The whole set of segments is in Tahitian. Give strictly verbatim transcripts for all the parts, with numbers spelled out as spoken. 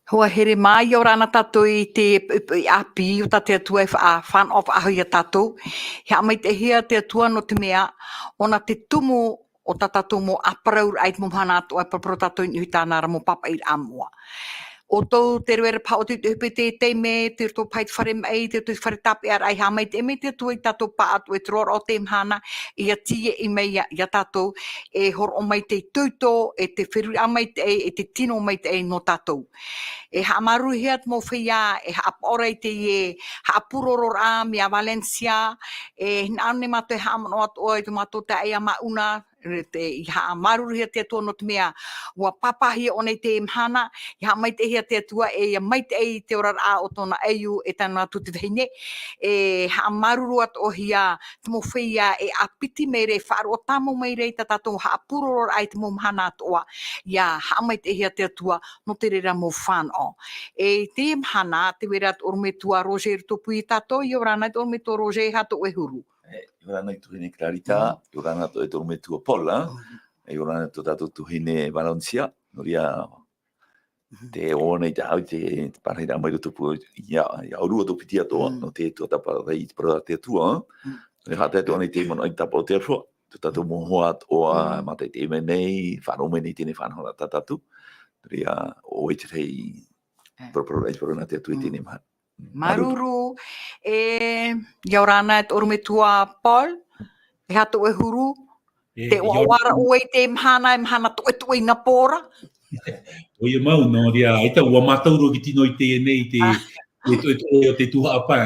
Hoa here mā, ʻia ora na tātou i te poʻipoʻi ʻāpī o tā te Atua e faʻa-, fānaʻo faʻahou ia tātou. E haʻamaitaʻihia te Atua nō te mea, ʻōna te tumu o tā tātou mau ʻāparauraʻa i te mau mahana atoʻa, e paraparau tātou i niʻa i tāna ra mau pāpaʻiraʻa moʻa. ʻO tō te rave ra paha o te, te, te, te taime, te roto paha i te fare maʻi, te roto i te fare tāpeʻaraʻa, e haʻamaitaʻi mai te Atua ia tātou pāʻatoʻa i te roaraʻa o teie mahana, ʻia tīaʻi mai ia, ia tātou, e hōroʻa mai te itoito, e te feruriraʻa maitaʻi, e te tino maitaʻi nō tātou. E haʻamāuruuruhia te mau feiā e haʻapaʻo ra i teie haʻapūrororaʻa mai iā Valencia, e hinaʻaro nei mātou e haʻamanaʻo atoʻa i tō mātou taeaʻe Mauna, te, e haʻamāuruuruhia te Atua nō te mea, ʻua pāpāhia ʻōna i teie mahana, e haʻamaitaʻihia te Atua e ʻia maitaʻi i te oraraʻa o tōna ʻaiū e tae noa atu te vahine, e haʻamāuruuru atoʻahia te mau feiā e ʻāpiti mai ra, e faʻaroʻo tāmau mai ra i tā tātou haʻapūrororaʻa i te mau mahana atoʻa, ʻia haʻamaitaʻihia te Atua nō te reira mau fānaʻo. E i teie mahana, tē vai ra te ʻorometua Roger i roto pū ia tātou, ʻia ora na te ʻorometua Roger, e aha tō ʻoe huru? E, ʻia ora na i te tuahine Clarita, Mm. ʻia ora na tō, e te ʻorometua Paul, a? Mm. E, ʻia ora na tō tātou tuahine Valencia, nō reira, Mm. tē ʻoaʻoa nei tāʻu i te, te parahiraʻa mai roto pū, ʻia, ʻia ʻōrua tō piti atoʻa, Mm. nō te tuatāpapa i te parau a te Atua, a? Mm. Nō reira haʻatere atoʻa nei te manaʻo i te tāpaʻo o te aroha, tō tātou mau hoa atoʻa, Mm. mātaʻitaʻi mai nei, faʻaroʻo mai nei i teie nei faʻanahoraʻa tā tātou, nō reira, ʻo ʻoe te rahi, E. paraparau, e parau nā te Atua i Mm. teie nei mahana. Māuruuru. Māuruuru, e, ʻia ora na e te ʻorometua Paul, e aha tō ʻoe huru, E, tē ʻia ora. ʻOaʻoa ra ʻoe i te mahana, e mahana toʻetoʻe i nā pō ra. ʻOia mau, nō reira, ʻaita, ʻua mātau roa i te tino i teie nei, te, Ah. te, te, te, te tuhaʻa pae,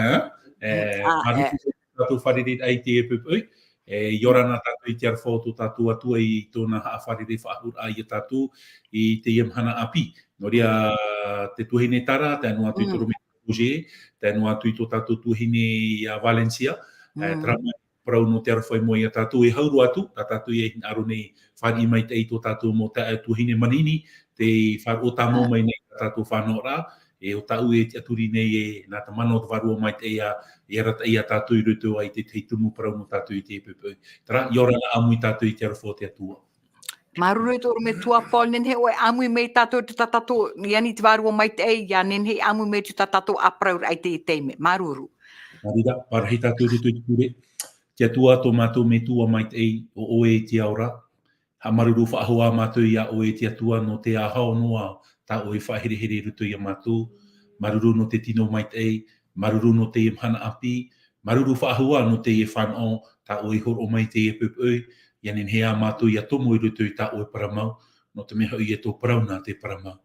e? E, Mm, ah, māuruuru e. Tātou fārereiraʻa i teie poʻipoʻi, e, ʻia ora na tātou i te aroha o tō tātou Atua i tōna haʻafārerei faʻahou ia tātou i teie mahana ʻāpī. Nō reira, te tuahine Tara, tae noa atu i te Mm. ʻorometua Roger, tae noa atu i tō tātou tuahine ia Valencia, e, Mm. terā mau parau nō te aroha i mua ia tātou, e hau roa atu, tā tātou ʻia hinaʻaro nei fāriʻi maitaʻi i tō tātou mau taeaʻe tuahine manihini, tē faʻaroʻo tāmau mai nei tā tātou fānaʻoraʻa, e ʻo tāʻu e tiʻaturi nei e nā te mana o te Vārua Maitaʻi ʻia, ʻia arataʻi ia tātou i roto aʻe i te tahi tumu parau nō tātou i teie poʻipoʻi. Terā, ʻia ora na ʻāmui tātou i te aroha o te Atua. Māuruuru e te ʻorometua Paul, nehenehe ʻoe e ʻāmui mai ia tātou i tō tātou, i ani i te Vārua Maitaʻi, ʻia nehenehe e ʻāmui mai i tō tātou ʻāparauraʻa i teie taime. Māuruuru. Nā reira, parahi tātou i roto i te pure. Te Atua, tō mātou Metua maitaʻi, ʻo ʻoe te ao ra, haʻamāuruuru faʻahou ā mātou iā ʻoe te Atua nō te aha noa tā ʻoe e faʻaherehere i roto ia mātou. Māuruuru nō te tino maitaʻi, māuruuru nō teie mahana ʻāpī, māuruuru faʻahou ā nō teie fānaʻo tā ʻoe i hōroʻa mai i teie poʻipoʻi, ʻia nehenehe ā mātou ʻia tomo i roto i tā ʻoe parau mau, nō te mea hoʻi e tō parau na te parau mau.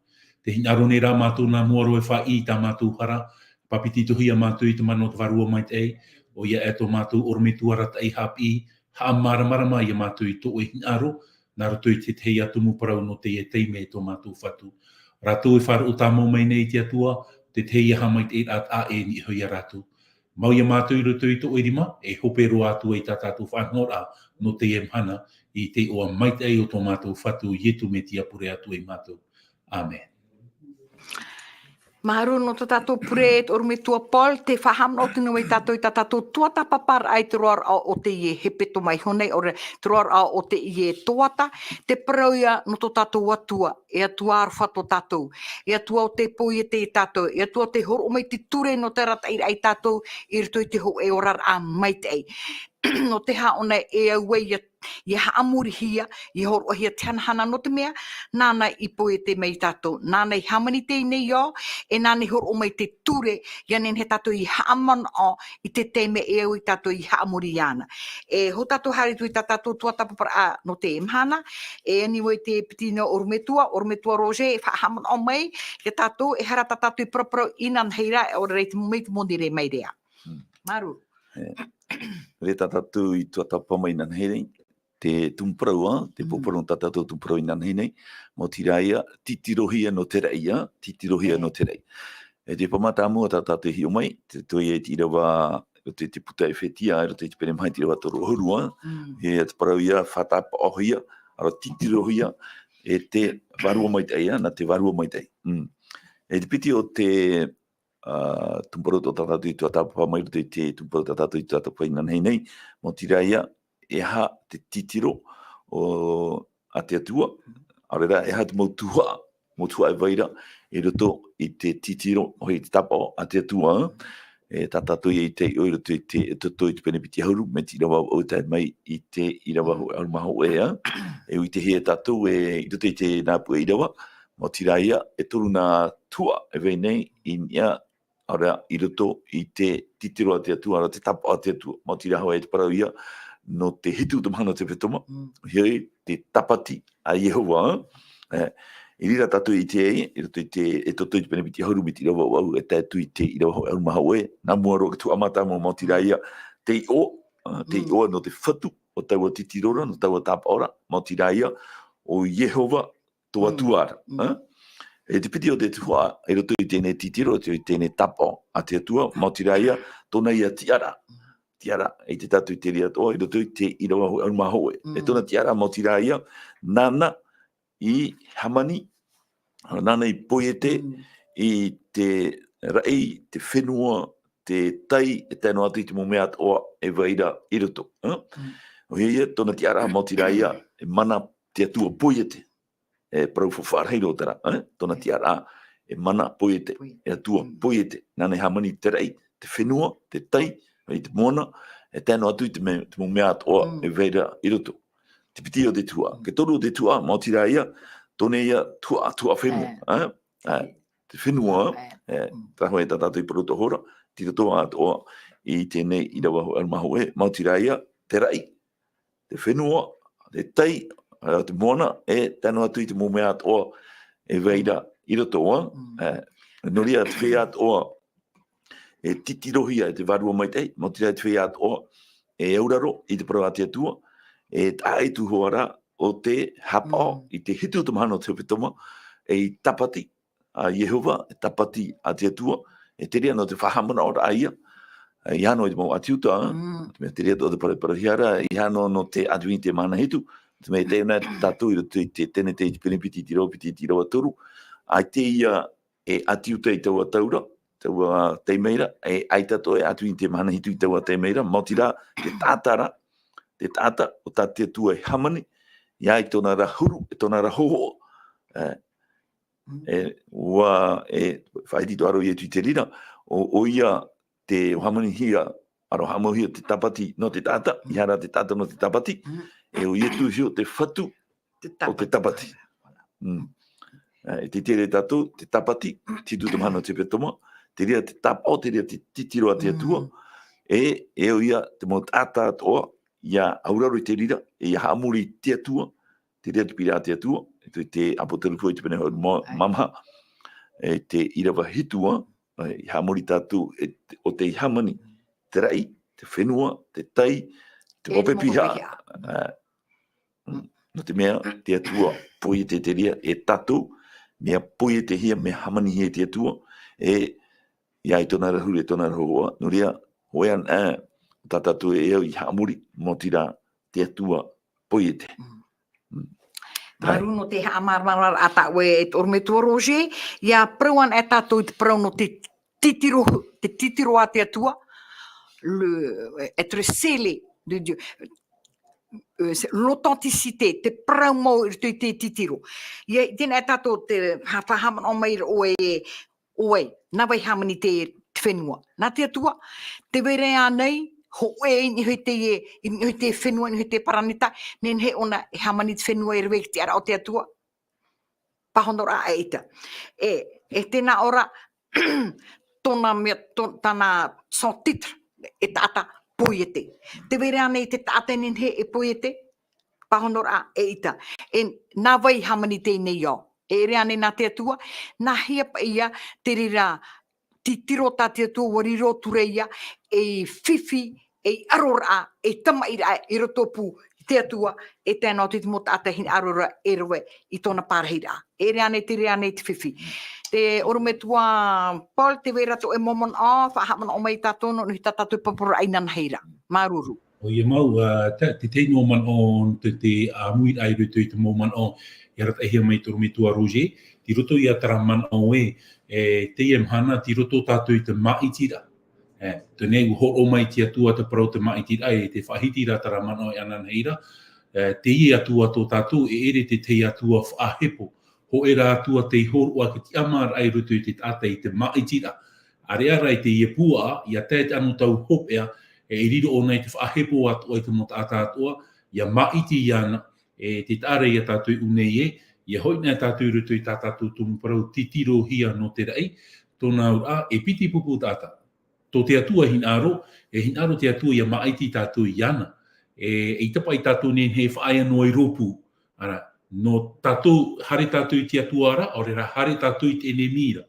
Tē hinaʻaro nei rā mātou nā mua roa e faʻaʻī i tā mātou hara, pāpetitohia mātou i te mana o te Vārua Maitaʻi, ʻoia hoʻi tō mātou ʻorometua arataʻi haʻapiʻi, haʻamāramarama ia mātou i tō ʻoe hinaʻaro, nā roto i te tahi ā tumu parau nō teie taime e tō mātou Fatu. Rātou e faʻaroʻo tāmau mai nei te Atua, te tahi ā haʻamaitaʻiraʻa taʻa ʻē i niʻa iho ia rātou. Mau ia mātou i roto i tō ʻoe rima, e hope roa atu ai tā tātou faʻanahoraʻa nō teie mahana, i te iʻoa maitaʻi o tō mātou Fatu, Ietu Metia Pure Atua ia mātou. ʻĀmene. Māuruuru nō tō tātou pure, e te ʻorometua Paul, tē faʻahaʻamanaʻo atu nei tātou i tā tātou tuatāpaparaʻa i te roaraʻa o teie hepetoma iho nei, ʻaore, te roaraʻa o teie tuata, te parau ia nō tō tātou Atua, e Atua aroha tō tātou, e Atua ʻo tē poiete ia tātou, e Atua ʻo tē hōroʻa mai te ture nō te arataʻiraʻa ia tātou i roto i te hōʻē oraraʻa maitaʻi. Nō te aha ʻōna e au ai ʻia, ʻia haʻamorihia, ʻia hōroʻahia te hanahana, nō te mea, nāna i poiete mai ia tātou, nāna i hāmani i teie nei ao, e nāna i hōroʻa mai te ture, ʻia nehenehe tātou ʻia haʻamanaʻo i te taime e au ai tātou ʻia haʻamori iāna. E hou tātou haere atu i tā tātou tuatāpaparaʻa nō teie mahana, e ani vau i te piti nō ʻorometua, ʻorometua Roger, e faʻahaʻamanaʻo mai ia tātou, e aha rā tā tātou i paraparau inanahi ra, ʻaore rā i te, mai te moni rē mai ra. Mm. Māuruuru. E, rē tā tātou i tuatāpapa mai inanahi nei, te tumu parau, ā, te Mm. pōporo nō tā tātou tumu parau inanahi nei, mau tīrā ia, titirohia nō te raʻi, ā, titirohia E. nō te raʻi. E te pāmā tāmau tā tātou i hiʻo mai, te, tō ia i te ʻīrava, roto i te puta Efetia, roto i te pene maha i te ʻīrava toru ʻahuru, ā, Mm. e te parau ia, faʻatapaʻohia, ʻaore rā titirohia, e te Vārua Maitaʻi, ā, nā te Vārua Maitaʻi. Mm. E te piti o te ā, tumu parau tā tātou i tuatāpapa mai roto i te tumu parau tā tātou i tuatāpapa inanahi nei, mau tīrā ia, e aha te titiro o, a te Atua, ʻaore rā, e aha te mau tuhaʻa, mau tuhaʻa e vai ra, i roto i te titiro, ʻoia hoʻi te tāpaʻo a te Atua, e tā tātou ia i taiʻo i roto i te, e toto i te pene piti ʻahuru, mai te ʻīrava vaʻu e tae mai i te ʻīrava hō-, ʻahuru mā hōʻē, ā. E ʻua ʻitehia e tātou e, i roto i te nā puʻe ʻīrava, maoti rā ia, e toru nā tuhaʻa e vai nei i niʻa, ʻaore rā, i roto i te titiro a te Atua, ʻaore rā te tāpaʻo a te Atua. Maoti rā hoʻi te parau ia, nō te hitu o te mahana o te hepetoma, Mm. ʻoia hoʻi te tāpati a Iehova, ā. E, i reira tātou i ʻite ai, i roto i te, e toto i te pene piti ʻahuru, mai te ʻīrava vaʻu e tae atu i te ʻīrava hō-, ʻahuru mā hōʻē, nā mua roa i te tuhaʻa mātāmua, maoti rā ia, te iʻoa, ā, te Mm. iʻoa nō te fatu o taua titiro ra, nō taua tāpaʻo ra, maoti rā ia, ʻo Iehova tō Mm. Atua ra, Mm. ā? E te piti o te tuhaʻa, i roto i teie titiro, i teie tāpaʻo a te Atua, maoti rā ia, tōna ia tiʻaraʻa. Tiʻaraʻa, e ʻite tātou i te reira atoʻa, i roto i te ʻīrava hō-, ʻahuru mā hōʻē. E Mm. tōna tiʻaraʻa, maoti rā ia, nāna i hāmani, nāna i poiete, Mm. i te raʻi, te fenua, te tai, e tae noa atu i te mau mea atoʻa e vai ra i roto, ā? Mm. ʻOia ia, tōna tiʻaraʻa, maoti rā ia, e mana te Atua poiete. E parau faʻaʻite ra, ā? Tōna tiʻaraʻa, e mana poiete, Poiete. e Atua Mm. poiete. Nāna i hāmani te raʻi, te fenua, te tai, i te moana, e tae noa atu i te me-, te mau mea atoʻa Mm. e vai ra i roto. Te piti o te tuhaʻa. Mm. Te toru o te tuhaʻa, maoti rā ia, tōna ia tuhaʻa, tuhaʻa fenua, Ā. ā? Ā, te fenua, Ā. e, Mm. tā hoʻi tā tātou i parau atoʻa ra, tei roto atoʻa i teie ʻīrava hō-, ʻahuru mā hōʻē, maoti rā ia, te raʻi, te fenua, te tai, ā, te moana, e tae noa atu i te mau mea atoʻa e vai ra i roto, ā? Mm. E, nō reira te feiā atoʻa e titirohia e te Vārua Maitaʻi, maoti rā te feiā atoʻa e auraro i te parau a te Atua, e taʻa ʻē atu hoʻi ra ʻo te haʻapaʻo Mm. i te hitu o te mahana o te hepetoma, ei tāpati a Iehova, e tāpati a te Atua, e te reira nō te faʻahaʻamanaʻoraʻa ia, e, ʻeiaha noa i te mau ʻāti Iuta, Mm. te mea te reira atoʻa te paraparauhia ra, ʻeiaha noa nō te ʻāti Viti e mahana hitu, te mea e tae noa tātou i roto i te Tenete i te pene piti, te ʻīrava piti, te ʻīrava toru, ʻaita ia e ʻāti Iuta i taua tau ra, taua taime ra, e ʻaita atoʻa e ʻāti Viti e mahana hitu i taua taime ra, maoti rā, te taʻata ra, te taʻata o tā te Atua e hāmani, ia i tōna ra huru, e tōna ra hōhoʻa, e, Mm. e, ʻua, e, faʻaʻite atoʻa ra ʻo Ietu i te reira, ʻo, ʻoia te hāmanihia, ʻaore rā haʻamauhia te tāpati nō te taʻata, Mm. ʻeiaha rā te taʻata nō te tāpati, Mm. e ʻo Ietu iho te fatu Te o te tāpati. tāpati. Mm. E, e te tere tātou, te tāpati, te hitu o te mahana o te hepetoma, te reira te tāpaʻo, te reira te titiro a te Atua, Mm. e, e ʻoia te mau taʻata atoʻa, ia auraro i te reira, e ia haʻamori i te Atua, te reira te pīraʻa a te Atua, e te, te ʻApotarufa i te pene ʻahuru mā, Ai. mā maha, e te ʻīrava hitu, ā, e, ia haʻamori tātou, e te, ʻo tei hāmani, te raʻi, te fenua, te tai, te E, mau pape piha. pape piha. E, Mm. nō te mea, te Atua, poiete te reira, e tātou, mea poietehia, mea hāmanihia e te Atua, e, ia i tōna ra huru, e tōna ra hōhoʻa, nō reira, hōʻē anaʻe, tā tātou e au i haʻamori, maoti rā, te Atua, poiete. Mm. Mm. Māuruuru nō te haʻamāramarama a tāʻu e te ʻorometua Roger, ia parau anaʻe tātou i te parau nō te titiro, te titiro a te Atua, le, être scellé de Dieu. Euh, c'est l'authenticité, te parau mau i roto i te titiro. Ia, i teie nei tātou te ha-, faʻahaʻamanaʻo mai ra ʻoe, ʻoe, nā vai hāmani te, te fenua. Nā te Atua, tē vai ra ānei, hōʻē i niʻa i te, i niʻa i te fenua, i niʻa i te paraneta, nehenehe ʻōna e hāmani te fenua e rave i te tiʻaraʻa o te Atua. Pāhonoraʻa ʻaita. E, e tēnā ʻō ra, tōna mea, tō-, tāna son titre, e taʻata poiete. Tē vai ra ānei te taʻata e nehenehe e poiete, pāhonoraʻa ʻaita. E nā vai hāmani teie nei ao. E ʻere ānei nā te Atua, nāhea paʻi ia te reira titiro tā te Atua ʻua riro atu ra ia, ei fifi, ei ʻaroraʻa, ei tamaʻiraʻa i rotopū i te Atua, e tae noa atu i te mau taʻata hinaʻaro ra e rave i tōna parahiraʻa. E ʻere ānei, tē ʻere ānei te fifi. Te ʻorometua Paul, tē vai ra tō ʻoe mau manaʻo, faʻahaʻamanaʻo mai ia tātou nō niʻa i tā tātou e poroʻi inanahi ra. Māuruuru. ʻOia mau, ā, te, te tahi noa manaʻo, te, te ʻāmuiraʻa i roto i te mau manaʻo, i arataʻihia mai te ʻorometua Roger, tei roto ia terā manaʻo ē, e, teie mahana, tei roto tātou i te māʻitiraʻa. E, teie nei ʻua hōroʻa mai te Atua te parau te māʻitiraʻa, e tē faʻahiti ra terā manaʻo e inanahi ra, e, teie Atua tō tātou, e ʻere te tahi Atua faʻahepo, hōʻē rā atu ā tei hōroʻa te tiʻamāraʻa i roto i te taʻata i te māʻitiraʻa. ʻĀreʻa rā i teie puaʻa, ʻia tae te anotau hopeʻa, e i riro ʻōna i te faʻahepo atoʻa i te mau taʻata atoʻa, ʻia māʻiti iāna, e te taʻa ra ia tātou i ʻū nei ē, ʻia hoʻi anaʻe tātou i roto i tā tātou tumu parau titirohia nō te raʻi, tōna auraʻa, e piti pupu taʻata. Tō te Atua e hinaʻaro, e hinaʻaro te Atua ʻia māʻiti tātou iāna. E, ʻeita paʻi tātou e nehenehe e faʻaea noa i rōpū. Ara, nō tātou, haere tātou i te Atua ra, ʻaore rā haere tātou i te ʻenemi ra.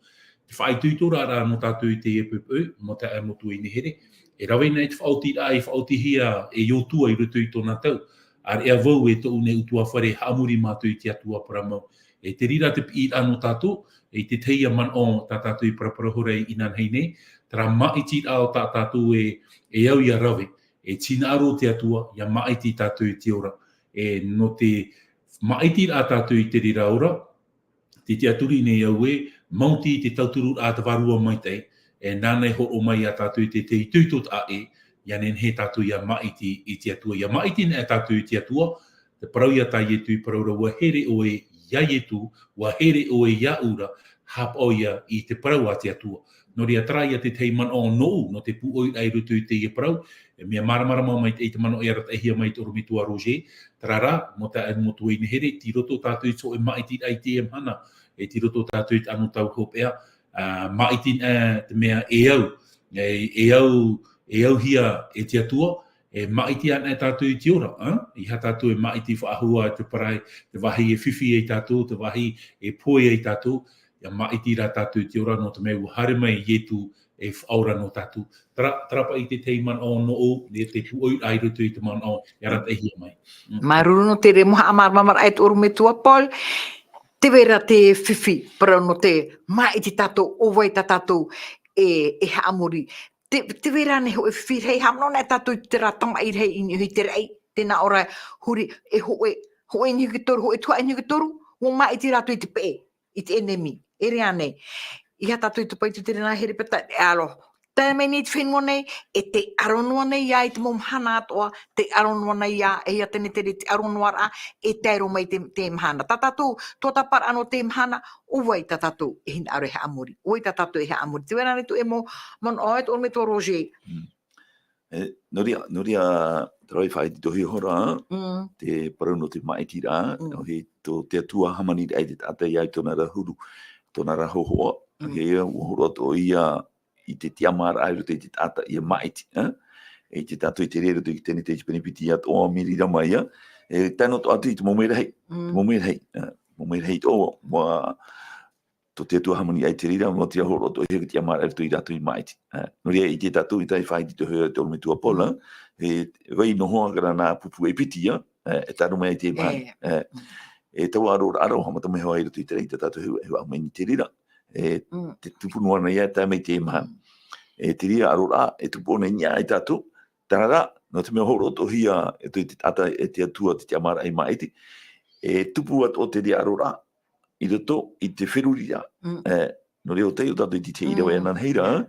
Te faʻaitoitoraʻa nō tātou i teie poʻipoʻi, mau taeaʻe, mau tuahine here. E rave anaʻe te faʻaotiraʻa i faʻaotihia e Iosua i roto i tōna tau. ʻĀreʻa vau e tōʻu nei ʻutuāfare, haʻamori mātou i te Atua parau mau. E te reira te piʻiraʻa nō tātou, i te tahi ā manaʻo tā tātou i paraparau ra inanahi nei, terā māʻitiraʻa o tā tātou e, e au ʻia rave, e hinaʻaro te Atua, ʻia māʻiti tātou i te ora. E nō te māʻitiraʻa tātou i te reira ora, te tiʻaturi nei au ē, maoti te tauturu a te Vārua Maitaʻi, e nāna e hōroʻa mai ia tātou i te, te itoito taʻa ʻē, ʻia nehenehe tātou ʻia māʻiti i te Atua, ʻia māʻiti anaʻe tātou i te Atua, te parau ia tā Ietu i parau ra, ʻua here ʻoe ia Ietu, ʻua here ʻoe iāʻu ra, haʻapaʻo ia i te parau a te Atua. Nō reira, terā ia te tahi manaʻo nōʻu, nō te pūʻoiraʻa i roto i teie parau, e mea māramarama mai te, i te manaʻo i arataʻihia mai te ʻorometua Roger, terā rā, mau taeaʻe, mau tuahine here, tei roto tātou i te hōʻē māʻitiraʻa i teie mahana, e tei roto tātou i te anotau hopeʻa, ā, māʻiti, ā, te mea e au, e, e au, e auhia e te Atua, e māʻiti anaʻe tātou i te ora, ā? ʻEiaha tātou e māʻiti faʻahou i te parau, te vāhi e fifi ai tātou, te vāhi e pohe ai tātou, ʻia māʻiti rā tātou i te ora, nō te mea ʻua haere mai Ietu e faʻaora nō tātou. Terā, terā paʻi te tahi manaʻo nōʻu, e te pūʻoiraʻa i roto i te manaʻo i arataʻihia mai. Mm. Māuruuru nō te reira mau haʻamāramarama e te ʻorometua Paul. Tē vai ra te fifi, parau nō te māʻiti tātou, ʻo vai tā tātou e, e haʻamori. Tē, tē vai ra ānei hōʻē fifi rahi, haʻamanaʻo anaʻe tātou i terā tamaʻi rahi i niʻa i te raʻi, tē nā ʻō ra, huri, e hōʻē, hōʻē i niʻa i te toru, hōʻē tuhaʻa i niʻa i te toru, ʻua māʻiti rātou i te peʻe, i te ʻenemi, ʻere ānei. ʻEiaha tātou i topa atu i te reira nā Herepeta, e aro. Tae mai nei te fenua nei, e tē aro noa nei ā i te mau mahana atoʻa, tē aro noa nei ā, e ʻia tenetere te aro noa ra, e tae roa mai te, te mahana. Tā tātou, tuatāpaparaʻa nō te mahana, ʻo vai tā tātou e hinaʻaro e haʻamori. ʻO vai tā tātou e haʻamori. Tē vai ra ānei tō ʻoe mau manaʻo e te ʻorometua Roger. Mm. E, nō reira, nō reira, terā e faʻaitoitohia ra, Mm. te parau nō te māʻitiraʻa, Mm. ʻo vai tō te Atua hāmaniraʻa i te taʻata i tōna ra huru, tōna ra hōhoʻa, Mm. ʻoia, ʻua hōroʻa atoʻa ʻoia i te tiʻamāraʻa i roto i te taʻata ʻia māʻiti, ā? E i te tātou i te reira i roto i te Tenete i te pene piti atoʻa, mea riro mai ā, e tae noa atu i te mau merahi, Mm. te mau merahi, ā, mau merahi atoʻa, ʻua, tō te Atua hāmaniraʻa i te reira, mau te hōroʻa atoʻa hia i te tiʻamāraʻa i roto ia rātou i māʻiti. Ā, nō reira, ʻite tātou i te faʻaitoitohia te ʻorometua Paul, ā? Mm. E, vai noa ā nā pupu e piti, ā? Ā, e tae roa mai i te mahana. E. Ā, Mm. e taua aroraʻa ra, haʻamata mai hoʻi i roto i te reira, tā tātou e, e faʻaʻite mai i te reira. E, Mm. tē tupu noa nei ā, tae mai i te mahana. Mm. E te reira aroraʻa, e tupu ʻōna i niʻa ia tātou, terā rā, nō te mea hōroʻa atoʻa hia, e te, te taʻata, e te Atua, te tiʻamāraʻa i māʻiti. E tupu atoʻa te reira aroraʻa, i roto i te feruriraʻa. Mm. E, nō reira ʻo tei ʻo tātou i te, te ʻīrava Mm. inanahi ra, Mm.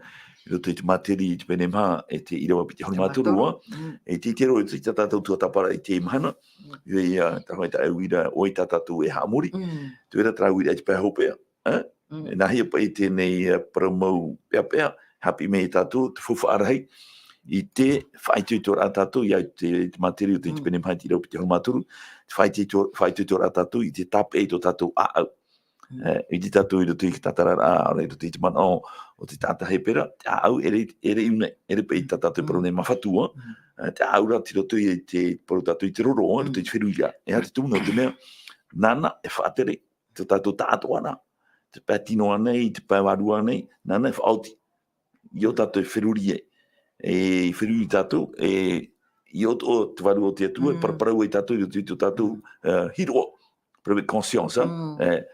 i roto i te Māteri, i te pene maha, e te ʻīrava piti ʻahuru mā toru, ā. Mm. E te, te roa, i tā tātou tuatāpaparaʻa i te mahana, Mm. ʻoia, ā, tā hoʻi tā e uira, ʻo vai tā tātou e haʻamori. Mm. Tē vai ra terā uiraʻa i te pae hopeʻa, ā? Mm. E nāhea paʻi teie nei, ā, parau mau peʻapeʻa, haʻapiʻi mai ia tātou, te faufaʻa rahi, i te faʻaitoitoraʻa tātou, ia te, te Māteri ʻo te, te Mm. pene maha i te ʻīrava piti ʻahuru mā toru, te faʻaitoito-, faʻaitoitoraʻa tātou, i te tāpeʻa i tō tātou ʻāʻau. Mm. E, i te tātou i roto i te tātararaʻa, ʻaore i roto i te manaʻo o te taʻata Hepera, te ʻāʻau, ʻere, ʻere ʻū nei, ʻere paʻi tā tātou e parau Mm. nei mā fatu, ā. Mm. E, te ʻāʻau rā, tei roto i te parau tātou i te roro, ā, i roto i te Mm. feruriraʻa. E aha te tumu, nō te mea, nāna e faʻatere tō tātou taʻatoʻaraʻa. Te pae tino ānei, te pae vārua ānei, nāna e faʻaoti i ō tātou e feruri ai. E feruri tātou, e, i ō, ō te Vārua o te Atua, e Mm. paraparau ai tātou, i ō, i tō tātou, Mm. e, hiroʻa. Parau e conscience, ā? Mm. E,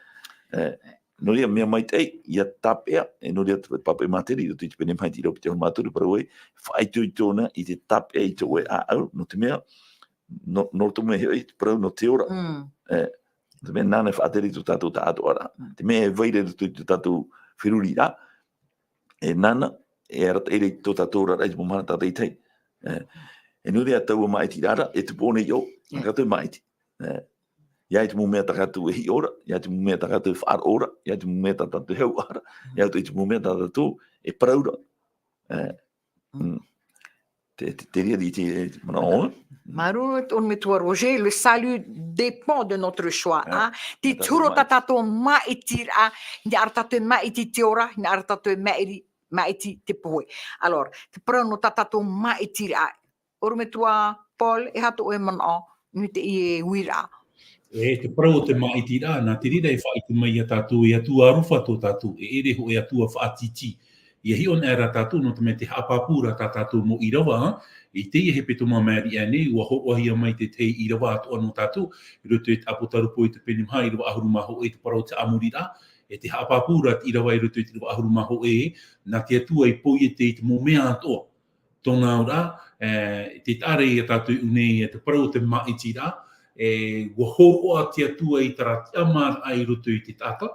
e, nō reira, mea maitaʻi, ʻia tāpeʻa, e nō reira te pāpaʻi Māteri, i roto i te pene maha i te ʻīrava piti ʻahuru mā toru, parau ai, faʻaitoito ʻōna i te tāpeʻa i tō ʻoe ʻāʻau, nō te mea, nō, nō te mea hoʻi, te parau nō te ora. Mm. E, te mea nāna e faʻatere tō tātou taʻatoʻaraʻa. Mm. Te mea e vai ra i roto i tō tātou feruriraʻa, e nāna, e arataʻi ra i tō tātou oraraʻa i te mau mahana tātaʻitahi. E, e nō reira taua māʻitiraʻa ra, e tupu ʻōna i ʻō, Yeah. nā tātou e māʻiti. E, ʻia i te mau mea tā tātou e hiʻo ra, ʻia i te mau mea tā tātou e faʻaroʻo ra, ʻia i te mau mea tā tātou e hau ra, ʻia i te mau mea tā tātou e parau ra. E, mm. Te, te, te reira i te, te manaʻo. Māuruuru e tō ʻoe metua Roger, le salut dépend de notre choix, ā. Te huru tā tātou māʻitiraʻa, hinaʻaro tātou e māʻiti te ora, hinaʻaro tātou e māʻiri, māʻiti te pohe. Alors, te parau nō tā tātou māʻitiraʻa. ʻOe metua Paul, e aha tō ʻoe manaʻo, nō teie uiraʻa? E, te parau o te māʻitiraʻa, nā te reira e faʻaʻite mai ia tātou, e Atua aroha tō tātou, e ʻere hōʻē Atua faʻatītī. ʻIa hiʻo ana rā tātou, nō te mea tē haʻapāpū ra tā tātou mau ʻīrava, ā. I teie hepetoma maʻiri aʻe nei, ʻua hōroʻahia mai te tahi ʻīrava atoʻa nō tātou, i roto i te ʻApotarupo i te pene maha, ʻīrava ʻahuru mā hōʻē, te parau o te haʻamoriraʻa, e tē haʻapāpū ra te ʻīrava i roto i te ʻīrava ʻahuru mā hōʻē, nā te Atua i poiete i te mau mea atoʻa. Tōna auraʻa, e, tē taʻa ra ia tātou i ʻō nei, e te parau o te māʻitiraʻa, e, ʻua hōroʻa te Atua i terā tiʻamāraʻa i roto i te taʻata,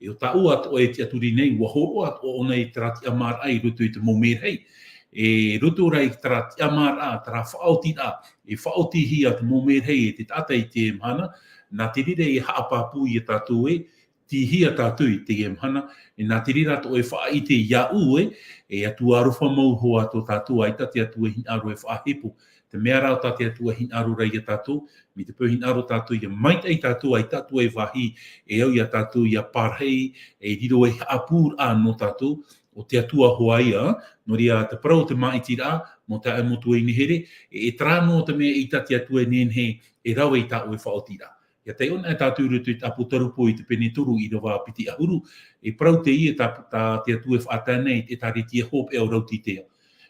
e ʻo tāʻu atoʻa e tiʻaturi nei, ʻua hōroʻa atoʻa ʻōna i terā tiʻamāraʻa i roto i te mau merahi. E roto rā i terā tiʻamāraʻa, terā faʻaotiraʻa, e faʻaotihia te mau merahi e te taʻata i teie mahana, nā te reira e haʻapāpū ia tātou ē, tīhia tātou i teie mahana, e nā te reira atoʻa e faʻaʻite iāʻu ē, e Atua aroha mau hoʻi tō tātou, ʻaita te Atua e hinaʻaro e faʻahepo. Te mea rā tā te Atua e hinaʻaro ra ia tātou, mai te peu e hinaʻaro tātou ʻia maitaʻi tātou, ʻaita atoʻa e vāhi e au ia tātou ʻia pārahi, e riro ei haʻapūraʻa nō tātou, ʻo te Atua hoʻi ia, nō reira te parau o te māʻitiraʻa, mau taeaʻe, mau tuahine here, e, e terā noa te mea ʻaita te Atua e nehenehe e rave i tā ʻoe faʻaotiraʻa. ʻIa taiʻo anaʻe tātou i roto i te ʻApotarupo i te pene toru ʻīrava piti ʻahuru, e parau teie tā, tā te Atua e faʻatae nei i te ʻĒtārētia hopeʻa o Raotitea.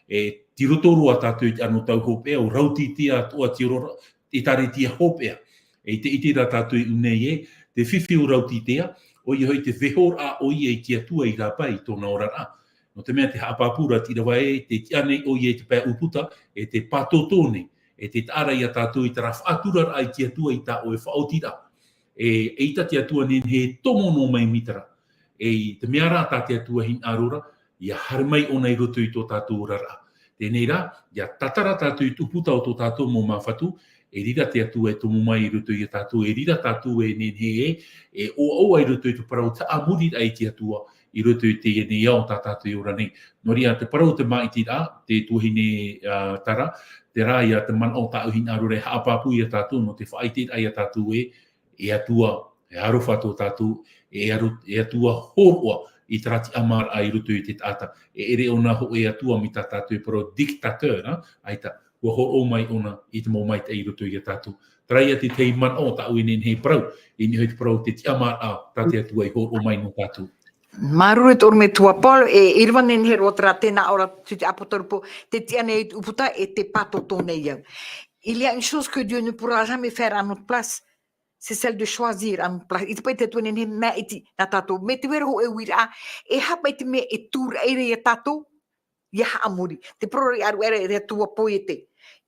E, tei roto roa tātou i te anotau hopeʻa o Raotitea atoʻa, tei roto i te ʻĒtārētia hopeʻa. E, i te, i terā tātou i ʻō nei ē, te fifi o Raotitea, ʻoia hoʻi te vaihoraʻa ʻoia i te Atua i rāpae i tōna oraraʻa. Nō te mea tē haʻapāpū ra te ʻīrava ē, tē tiʻa nei ʻoia i te pae ʻūputa, e tē pātōtō nei, e tē taʻa ra ia tātou i terā faʻaturaraʻa i te Atua i tā ʻoe faʻaotiraʻa. E, ʻaita te Atua e nehenehe e tomo noa mai mai terā. E, i te mea rā tā te Atua e hinaʻaro ra, ʻia haere mai ʻōna i roto i tō tātou oraraʻa. Teie rā, ʻia tātara tātou i te ʻūputa o tō tātou mau māfatu, e riro te Atua e tomo mai i roto ia tātou, e riro tātou e nehenehe e, e ʻoaʻoa i roto i te parau haʻamoriraʻa i te Atua, i roto i teie nei ao tā tātou e ora nei. Nō reira, te parau o te māʻitiraʻa, te tuahine, ā, Tara, terā ia te manaʻo tāʻu e hinaʻaro ra e haʻapāpū ia tātou, nō te faʻaʻiteraʻa ia tātou ē, e Atua, e aroha tō tātou, e aro-, e Atua hōroʻa i terā tiʻamāraʻa i roto i te taʻata. E ʻere ʻōna hōʻē Atua mai tā tātou e parau dictateur, ā, ʻaita, ʻua hōroʻa mai ʻōna i te mau maitaʻi i roto ia tātou. Terā ia te tahi manaʻo tāʻu e nehenehe e parau, i niʻa i te parau o te tiʻamāraʻa tā te Atua i hōroʻa mai nō tātou. Māuruuru e tō ʻoe metua Paul, e ʻīrava nehenehe roa terā tē nā ʻō ra i te ʻApotarupo, tē tiʻa nei i te ʻūputa e tē pātōtō nei au. Il y a une chose que Dieu ne pourra jamais faire à notre place, c'est celle de choisir à notre place. ʻIte paʻi te Atua e nehenehe e māʻiti nā tātou. Mai te vai ra hōʻē uiraʻa, e aha paʻi te mea e tūraʻi ra ia tātou ʻia haʻamori. Te parau ra ʻāruʻe ra e te Atua poiete.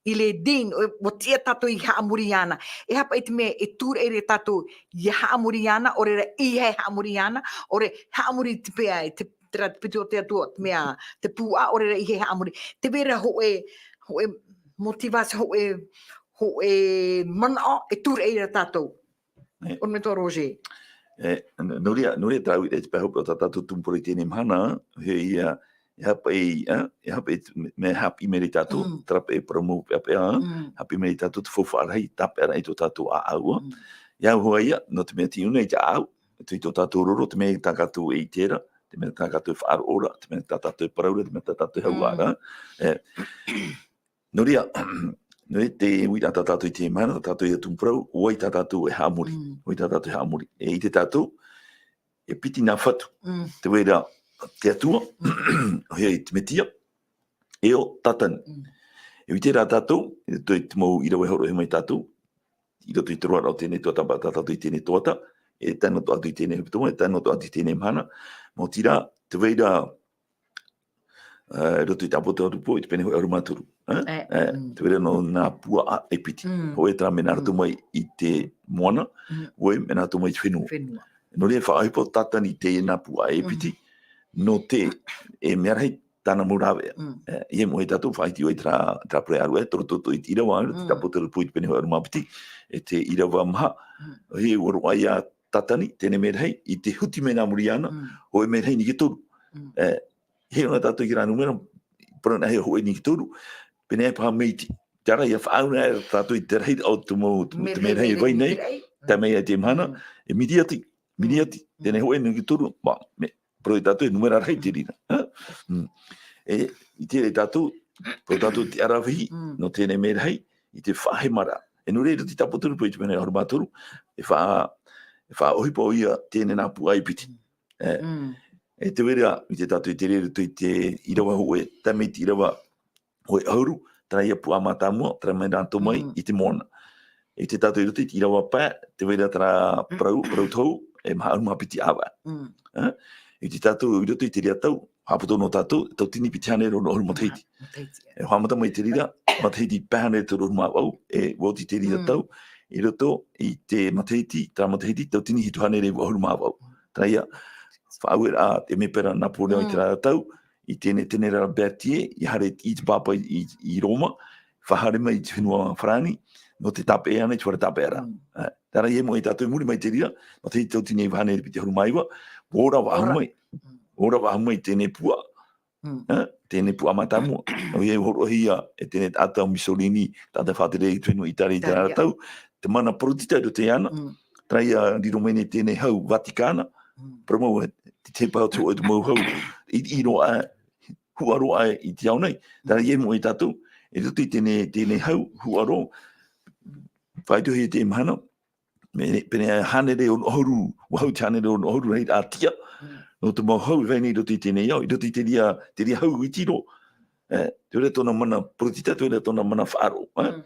Il est digne, ʻo, ʻua tiʻa tātou ʻia haʻamori iāna. E aha paʻi te mea e tūraʻi ra ia tātou ʻia haʻamori iāna, ʻaore rā ʻeiaha e haʻamori iāna, ʻaore haʻamori te mea, te, terā te piti o te Atua, te mea, te puaʻa, ʻaore rā ʻeiaha e haʻamori. Te vai ra hōʻē, hōʻē motivation, hōʻē, hōʻē manaʻo e tūraʻi ra tātou. E. ʻOe metua Roger. E, n-, nō reira, nō reira terā uiraʻa i te pae hopeʻa o tā tātou tumu parau i teie nei mahana, ʻoia, e aha paʻi, ā, e aha paʻi te me-, mea e haʻapiʻi mai ra ia tātou, Mm. terā paʻi parau mau peʻapeʻa, Mm. haʻapiʻi mai ra ia tātou te faufaʻa rahi, tāpeʻaraʻa i tō tātou ʻāʻau, ā. Mm. E au hoʻi ia, nō te mea tei ʻō nei te ʻāʻau, tei tō tātou roro, te mea tā tātou e ʻite ra, te mea tā tātou e faʻaroʻo ra, te mea tā tātou e parau ra, te mea tā tātou e hau ra, Mm. e, Nō reira, nō reira te uiraʻa tā tātou i teie mahana, tā tātou ia tumu parau, ʻo vai tā tātou e haʻamori, Mm. ʻo vai tā tātou e haʻamori. E ʻite tātou, e piti nā fatu. Mm. Te vai ra te Atua, Mm. ʻoia hoʻi te Metia, e ʻo Tātani. Mm. E ʻite rā tātou, i roto i te mau ʻīrava e hōroʻahia mai ia tātou, i roto i te roaraʻa o teie nei tuatāpapa tā tātou i teie nei tuatāpapa, e tae noa atu i teie nei hepetoma, e tae noa atu i teie nei mahana, maoti rā, te vai ra, ā, i roto i te ʻApotarupo, i te pene hōʻē ʻahuru mā toru, ā? E, Ā, mm. te vai ra nō nā puaʻa e piti. Mm. Hōʻē terā mea nā roto Mm. mai i te moana, Mm. hōʻē mea nā roto mai i te fenua. Fenua. Nō reira, faʻaʻohipa ʻo Tātani i teie nā puaʻa e Mm. piti, nō te, e mea rahi, tāna mau rāveʻa. Mm. E, ʻia moʻe tātou faʻaiti ai terā, terā pure ʻāruʻe, tō roto i te ʻīrava, mm, te tāpōtarupohe i te pene hōʻē ʻahuru mā piti, e te ʻīrava maha, mm, ʻoia ʻua roaʻa ia Tātani, teie nei merahi, i te huti mai nā muri iāna, mm, hōʻē merahi niki toru. Mm. E, hē ʻōna tātou i terā nūmera, parau nā hea hōʻē niki toru, pēnei paha mea iti. Terā ïa faʻaau nei tātou i te rahi o te mau, te merahi, merahi e vai nei, merahi. Tae mai i teie mahana, mm, e miriati, miriati, mm, teie nei hōʻē niki toru, mā, mea, parau tātou e nūmera rahi te reira. Ha? Mm. E, i te reira tātou, parau tātou te aravihi, mm, nō teie nei merahi, i te faʻahemaraʻa. E nō reira te tāpōtarupohe i te pene ʻahuru mā toru, e faʻa-, e faʻaʻohipa ʻoia teie nei nā puaʻa e piti. Mm. E, mm, e tē vai ra, i te tātou i te reira i te ʻīrava hōʻē, tae mai te ʻīrava hōʻē ʻahuru, terā ïa puaʻa mātāmua, terā mai rātou mai, mm, i te moana. I te tātou i roto i te ʻīrava pae, tē vai ra terā, mm, parau, parau tohu, e maha ʻahuru mā piti ʻāvaʻe. Mm. E? I te tātou i roto i te reira tau, haʻapoto noa tātou, tauatini piti hānere ono ʻahuru matahiti. Matahiti. E haʻamata mai te reira, matahiti pae hānere toru ʻahuru mā vaʻu, e ʻua oti te reira, mm, tau, i roto i te matahiti, terā matahiti, tauatini hitu hānere iva ʻahuru mā vaʻu. Terā ïa, faʻaueraʻa, e mea paha Napoleon i, mm, terā tau, i teie nei Général Berthier, i haere i te pāpā i, i Roma, faʻahaere mai i te fenua Farāni, nō te tāpeʻa iāna i te fare tāpeʻaraʻa. Mm. E, terā ïa e moʻe tātou i muri mai te reira, matahiti tauatini iva hānere piti ʻahuru mā iva, ʻua ora faʻahou mai. Mm. ʻUa ora faʻahou mai teie nei puaʻa. Mm. E, teie nei puaʻa mātāmua. ʻOia, ʻua hōroʻahia e teie nei taʻata ʻo Mussolini, taʻata faʻatere i te fenua ʻĪtare i terā, ʻĪtare, tau, te mana poritita i roto iāna, mm, terā ïa riro mai nei teie nei hau Vatikana, mm, parau mau e, te, te paha o te hōʻē mau hau, i, i roa, huʻa roa i te ao nei. Terā ïa e moʻe tātou, i roto i teie nei, teie nei hau, huʻa roa, faʻaitohia i teie mahana, me, pēnei hānere ono ʻahuru, ʻua hau te hānere ono ʻahuru nei ā tia, mm, nō te mau hau e vai nei i roto i teie nei ao, i roto i te reira, te reira hau iti roa. E, tē vai ra tōna mana poritita, tē vai ra tōna mana faʻaroʻo, e? Mm.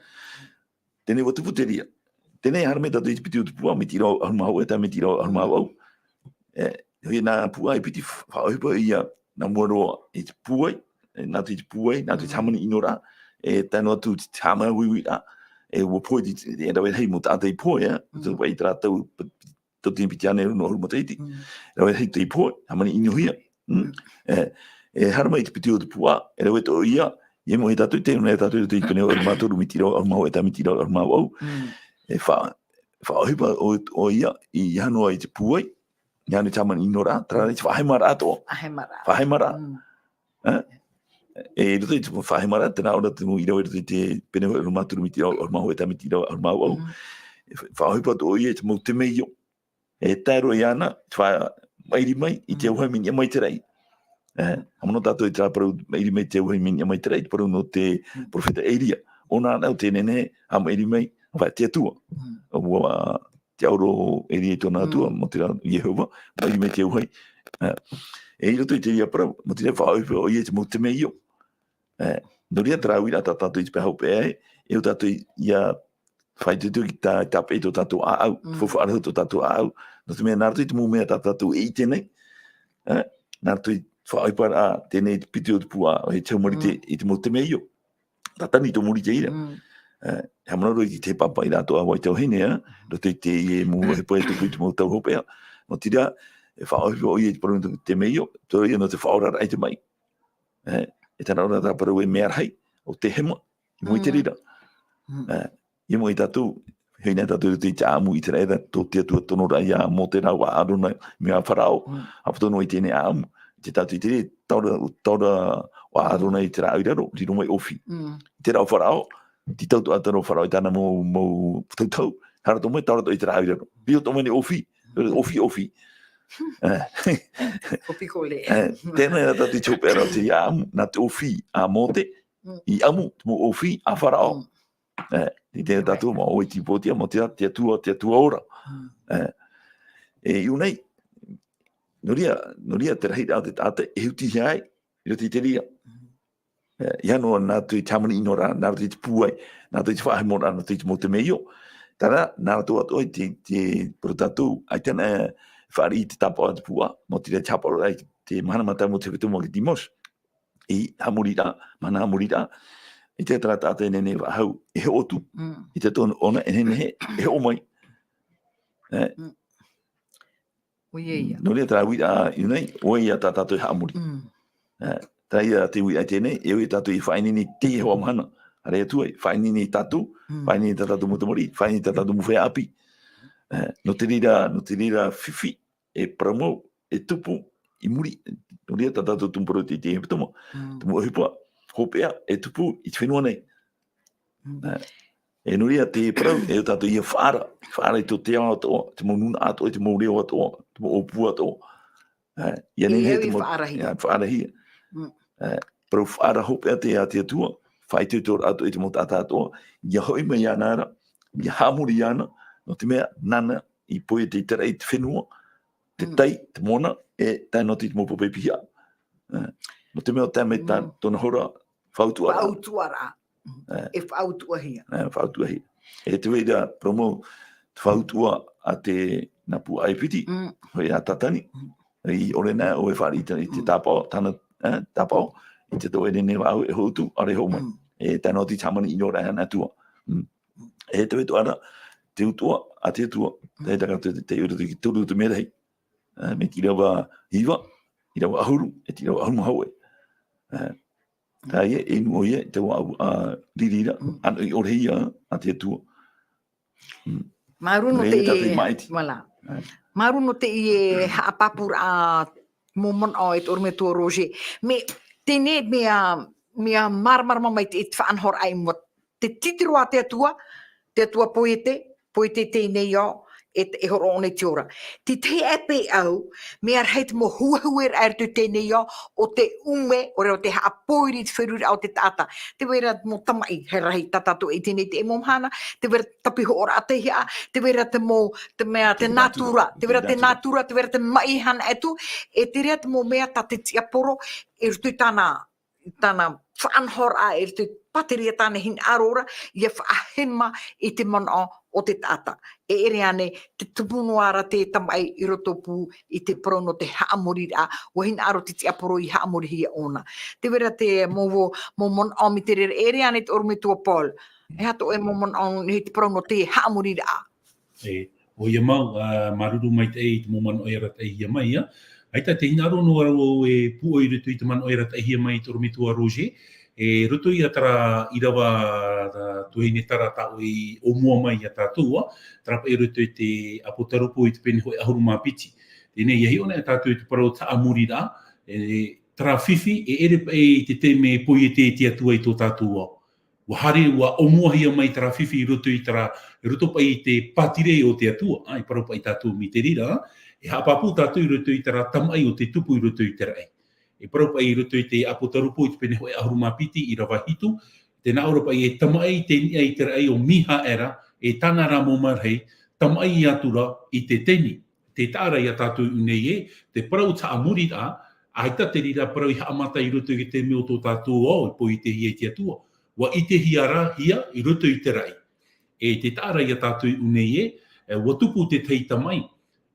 Teie nei ʻua tupu te reira. Teie nei haere mai tātou i te piti o te puaʻa, mai te ʻīrava ʻahuru mā hōʻē, tae mai te ʻīrava ʻahuru mā vaʻu. E, ʻoia nā puaʻa e piti f-, faʻaʻohipa ïa, nā mua roa i te pūai, e, nā roto i te pūai, nā roto i te, mm, hāmani ʻino ra, e, tae noa atu te hāmani uiuiraʻa, e, ʻua pohe te, e rave rahi mau taʻata i pohe, e, mm, tō vai terā tau, p-, tauatini piti hānere ono ʻahuru matahiti, mm, rave rahi tei pohe, hāmani ʻinohia. Mm. Mm. E, e haere mai i te piti o te puaʻa, e rave atoʻa ïa, ʻia moʻe tātou, tē nō nei tātou i te pene ʻahuru mā toru mai te ʻīrava ʻahuru mā hōʻē tae mai te ʻīrava ʻahuru mā vaʻu. Mm. E fa-, faʻaʻohipa ʻo, ʻoia, i, i hanoa i te pūai, i hanoa i te hāmani ʻino ra, terā rā i te faʻahemaraʻa atoʻa. Faʻahemaraʻa. Faʻahemaraʻa. Mm. E? E, i roto i te faʻahemaraʻa, terā ʻōna te mau ʻīrava i roto i te pene ʻahuru mā toru mai te ʻīrava ʻahuru mā hōʻē tae mai te ʻīrava ʻahuru mā vaʻu. Mm. E fa-, faʻaʻohipa atoʻa ïa i te mau temeio. E tae roa iāna, te faʻa-, maʻiri mai i te, mm, auahi mea niʻa mai i te raʻi. E, haʻamanaʻo tātou i terā parau, maʻiri mai i te auahi mea niʻa mai i te raʻi, te parau nō te, mm, perofeta Eria. ʻŌna anaʻe ʻo tē nehenehe, ʻa maʻiri mai, ʻo te Atua. Mm. ʻUa, te ʻauro o Eria i tōna Atua, mm, mau terā Iehova, maʻiri mai i te auahi. E, e i roto i te reira parau, mau terā faʻaʻohipa ʻoia i te mau temeio. E, nō reira terā uiraʻa tā tātou i te pae hopeʻa ē, e ʻua tātou ʻia faʻaitoito i te tā-, tāpeʻa i tō tātou ʻāʻau, mm, faufaʻa rahi tō tātou ʻāʻau. Nō te mea nā roto i te mau mea tā tātou e ʻite nei, e, nā roto i te faʻaʻohiparaʻa teie nei i te piti o te puaʻa, ʻoia te hau marite, mm, i te mau temeio. Tātani tō muri i te reira. Mm. E, haʻamanaʻo roa i te pāpaʻiraʻa atoʻa a Waitauhine, e, mm, roto i teie mau ʻohipa e tupu i te mau tau hopeʻa. Nō te reira, e faʻaʻohipa ʻoia i te parau nō te temeio, terā ïa nō te faʻaoraraʻa i te maʻi. E, e tae noa atu terā parau e mea rahi, ʻo te hema, i mua i te, mm, reira. Mm. E, ʻia moʻe tātou, hoʻi nei tātou i roto i te ʻāʻamu ʻĪteraʻera, tō te Atua tonoraʻa ia Mōte rāua ʻo ʻĀrona, mai ia Farao, mm, ʻapotono i teie nei ʻāʻamu. Tē tātou i te reira, taura, taura ʻo ʻĀrona i te rāʻau i raro, riro mai ʻōfī. Mm. I te reira ʻo Farao, tītau atoʻa terā ʻo Farao i tāna mau, mau tautau, haere atoʻa mai, taura atoʻa i te rāʻau i raro. Riro atoʻa mai nei ʻōfī, ʻōfī, ʻōfī. E. ʻŌfī kole. E, teie nei rā tātou i te hopeʻa ra o te ʻāʻamu, nā te ʻōfī a Mōte, mm, i ʻamu te mau ʻōfī a Farao. Mm. E, i teie tātou, mā ʻoe i tīpōtia, mā te, te Atua, te Atua ora. Mm. E, e, i ʻō nei, nō reira, nō reira te rahiraʻa o te taʻata, e hutihia ai, i roto i te reira. Mm. E, ʻia noa nā roto i te hāmani ʻino ra, nā roto i te pūai, nā roto i te faʻahemaraʻa, nā roto i te mau temeio. Terā, nā roto atoʻa i te, te parau tātou, ʻaita na, e, fāriʻi i te tāpaʻo a te puaʻa, mau terā te haʻapaʻoraʻa i te mahana mātāmua o te hepetoma i te dimanche. I haʻamoriraʻa, mahana haʻamoriraʻa, i te taʻata e nehenehe e faʻahou, e hoʻo atu, mm, i te tōna ʻona, e nehenehe, e hoʻo mai. E? Mm. ʻOia ia. Nō reira terā uiraʻa i ʻō nei, ʻoia tā tātou e haʻamori. Mm. E? Terā ia te ui ai tēnei, e ui tātou i faʻaineine i teie hoa mahana. Haere atu ai, faʻaineine tātou, Mm. faʻaineine tā tātou mau tamariʻi, faʻaineine tā tātou mau feiā ʻāpī. Eh, nō te reira, nō te reira fifi, e parau mau, e tupu, i muri, nō reira tā tātou tumu parau i te, i te hepetoma. Mm. Te mau ʻohipa, hopeʻa, e tupu, i te fenua nei. Mm. Eh, e nō reira te parau, e tātou ia faʻaara, faʻaara i tō te ao atoʻa, te mau nūnaʻa atoʻa, te mau reo atoʻa, te mau ʻōpū atoʻa. Eh, ia E nehenehe au te i mau, faʻaarahia. ia, faʻaarahia. Mm. Eh, parau faʻaara hopeʻa te, a te Atua, faʻaitoitoraʻa atoʻa i te mau taʻata atoʻa, ia hoʻi mai iāna ra, ia haʻamori iāna, nō te mea, nāna i poiete i terā i te fenua, te Mm. tai, te moana, e tae noa atu i te mau pape piha. Eh, nō te mea, tae mai tā Mm. tōna hora, faʻautuʻaraʻa. Faʻautuʻaraʻa. Mm. Eh. E faʻautuʻahia. Eh, faʻautuʻahia. E te vai ra, parau mau, te faʻautuʻa a te nā pū ʻAifiti, Mm. hoi a Tātani. Mm. I ʻore nā ʻoe e fāriʻi i te, i te Mm. tāpaʻo, tāna, eh, tāpaʻo, i te tō ʻere nei vāʻau e hoʻi atu, ʻaore e hoʻi mai. Mm. E tae noa atu i te hāmani ʻino ra e ana Atua. Mm. E te vai ra, te utuʻa, a te Atua, Mm. te taka te, te, te, te, te, te mea rahi. Eh, mai te ʻīrava iva, ʻīrava ʻahuru, e te ʻīrava ʻahuru mā hōʻē. Eh, tā ia, e inu ʻoia, i te vāʻau, a, riri ra, Mm. ʻano i ʻōrehia, a te Atua. Mm. Māuruuru nō Nō reira te tātou i māʻiti. Voilà. Eh. Māuruuru nō teie haʻapāpūraʻa mau manaʻo e te ʻorometua Roger. Mea, teie nei, mea, mea māramarama mai te, te faʻanahoraʻa i mua. Te tītiro a te Atua, te Atua poiete, poiete i teie nei ao, e, e hōroʻa nei te ora. Te tahi aʻe paʻi au, mea rahi te mau huehueraʻa i roto i teie nei ao, ʻo te ʻume, ʻo reo te haʻapōiri i te feruriraʻa o te taʻata. Te vai ra te mau tamaʻi, e rahi tā tātou i teie nei te mau mahana, te vai ra te tapihoʻoraʻa teiaha, te vai ra te mau, te mea, te Te nātura, nātura, te vai ra te te nātura. nātura, te vai ra te maʻi hana atu, e te reira te mau mea tā te tiaporo, i roto i tāna, tāna faʻanahoraʻa, i roto i te pāteria tāna hinaʻaro ra, ia faʻahema i te manaʻo o te taʻata. E ʻere ānei, te tupu noa ra te tamaʻi i roto pū i te parau nō te haʻamoriraʻa, ʻua hinaʻaro te tiaporo i haʻamorihia ʻōna. Te vai ra te mau, mau manaʻo mai te reira, e ʻere ānei te ʻorometua Paul. E aha tō ʻoe mau manaʻo i te parau nō te haʻamoriraʻa? E, ʻoia mau, ā, māuruuru maitaʻi i te mau manaʻo e arataʻihia mai, ā. ʻAita tē hinaʻaro noa ra vau e pūʻoi i roto i te manaʻo e arataʻihia mai i te ʻorometua Roger. E roto ia terā ʻīrava, ā, tuahine Tara tā ʻoe i ʻōmua mai ia tātou, ā. Terā paʻi i roto i te Apotarupo i te pene hōʻē ʻahuru mā piti. Teie nei, ʻia hiʻo na tātou i te parau haʻamoriraʻa, e, terā fifi, e ʻere paʻi i te taime e poiete te Atua i tō tātou ao. ʻUa haere, ʻua ʻōmuahia mai terā fifi i roto i terā, i roto paʻi i te pātireia o te Atua, ā, e parau paʻi tātou mai te reira, ā, e haʻapāpū tātou i roto i terā tamaʻi ʻo tei tupu i roto i te raʻi. E parau paʻi i roto i te Apotarupo i te pene hōʻē ʻahuru mā piti, ʻīrava hitu, tē nā ʻō ra paʻi e tamaʻi te niʻa i te raʻi ʻo Mihaera, e tāna ra mau marahi, tamaʻi atu ra i te teni. Tē taʻa ra ia tātou i ʻō nei ē, te parau haʻamoriraʻa, ʻaita te reira parau i haʻamata i roto i te taime o tō tātou ao, i poietehia e te Atua. ʻUa ʻitehia ra hia i roto i te raʻi. E tē taʻa ra ia tātou i ʻō nei ē, e, ʻua tupu te tahi tamaʻi.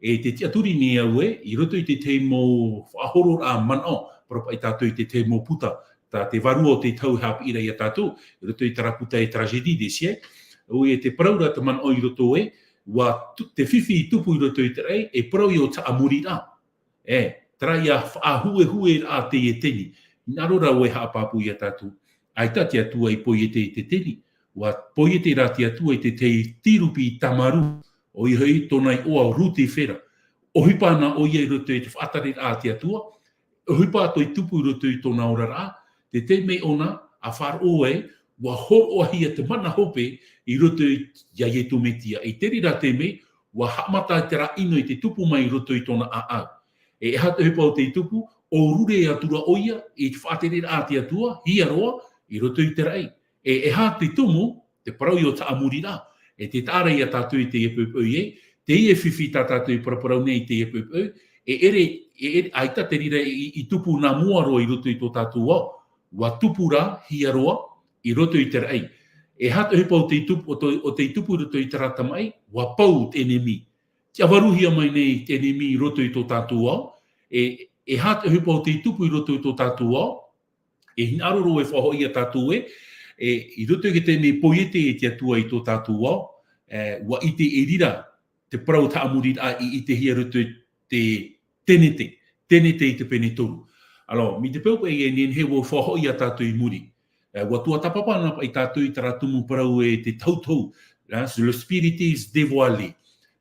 E tē tiʻaturi nei au ē, i roto i te tahi mau faʻahororaʻa manaʻo, parau paʻi tātou i te tahi mau puta, tā te vārua o te tau e haʻapiʻi ra ia tātou, i roto i terā puta e Tragédie des siècles, ʻoia te parau ra te manaʻo i roto ē, ʻua tu-, te fifi i tupu i roto i te raʻi, e parau ia ʻo haʻamoriraʻa. E, terā ia faʻahuehueraʻa teie teni. Hinaʻaro ra vau e haʻapāpū ia tātou. ʻAita te Atua i poiete i te teni. ʻUa poiete rā te Atua i te tahi tīrupi tāmarū. ʻOia hoʻi tōna iʻoa ʻo Rutifera. ʻOhipa na ʻoia i roto i te faʻatereraʻa a te Atua. ʻOhipa atoʻa i tupu i roto i tōna oraraʻa. Te taime ʻōna, ʻa faʻaroʻo ai, ʻua hōroʻahia te mana hope i roto i, ia Ietu Metia. I te reira taime, ʻua haʻamata terā ʻino i te tupu mai i roto i tōna ʻāʻau. E, e aha te ʻohipa o tei tupu, ʻua rure atu ra ʻoia i te faʻatereraʻa a te Atua, hia roa, i roto i te raʻi. E, e aha te tumu, te parau ia ʻo haʻamoriraʻa. E tē taʻa ra ia tātou i teie poʻipoʻi ē, teie fifi tā tātou i paraparau nei i teie poʻipoʻi, e ʻere, e ʻere, ʻaita te reira i, i tupu nā mua roa i roto i tō tātou ao. ʻUa tupu rā, hia roa, i roto i te raʻi. E aha te ʻohipa o tei tupu, o tei, o tei tupu i roto i terā tamaʻi, ʻua pau te ʻenemi. Tiʻavaruhia mai nei te ʻenemi i roto i tō tātou ao, e, e aha te ʻohipa o tei tupu i roto i tō tātou ao, e hinaʻaro roa e faʻahoʻi ia tātou ē, e, i roto i te taime e poiete e te Atua i tō tātou ao, e, ʻua ʻite e riro te parau haʻamoriraʻa i, i ʻitehia i roto i te Tenete, Tenete i te pene toru. Alors, mai te peu paʻi e nehenehe ʻua faʻahoʻi ia tātou i muri. E, ʻua tuatāpapa na paʻi tātou i terā tumu parau e te tohutohu, e, le spiritisme dévoilé.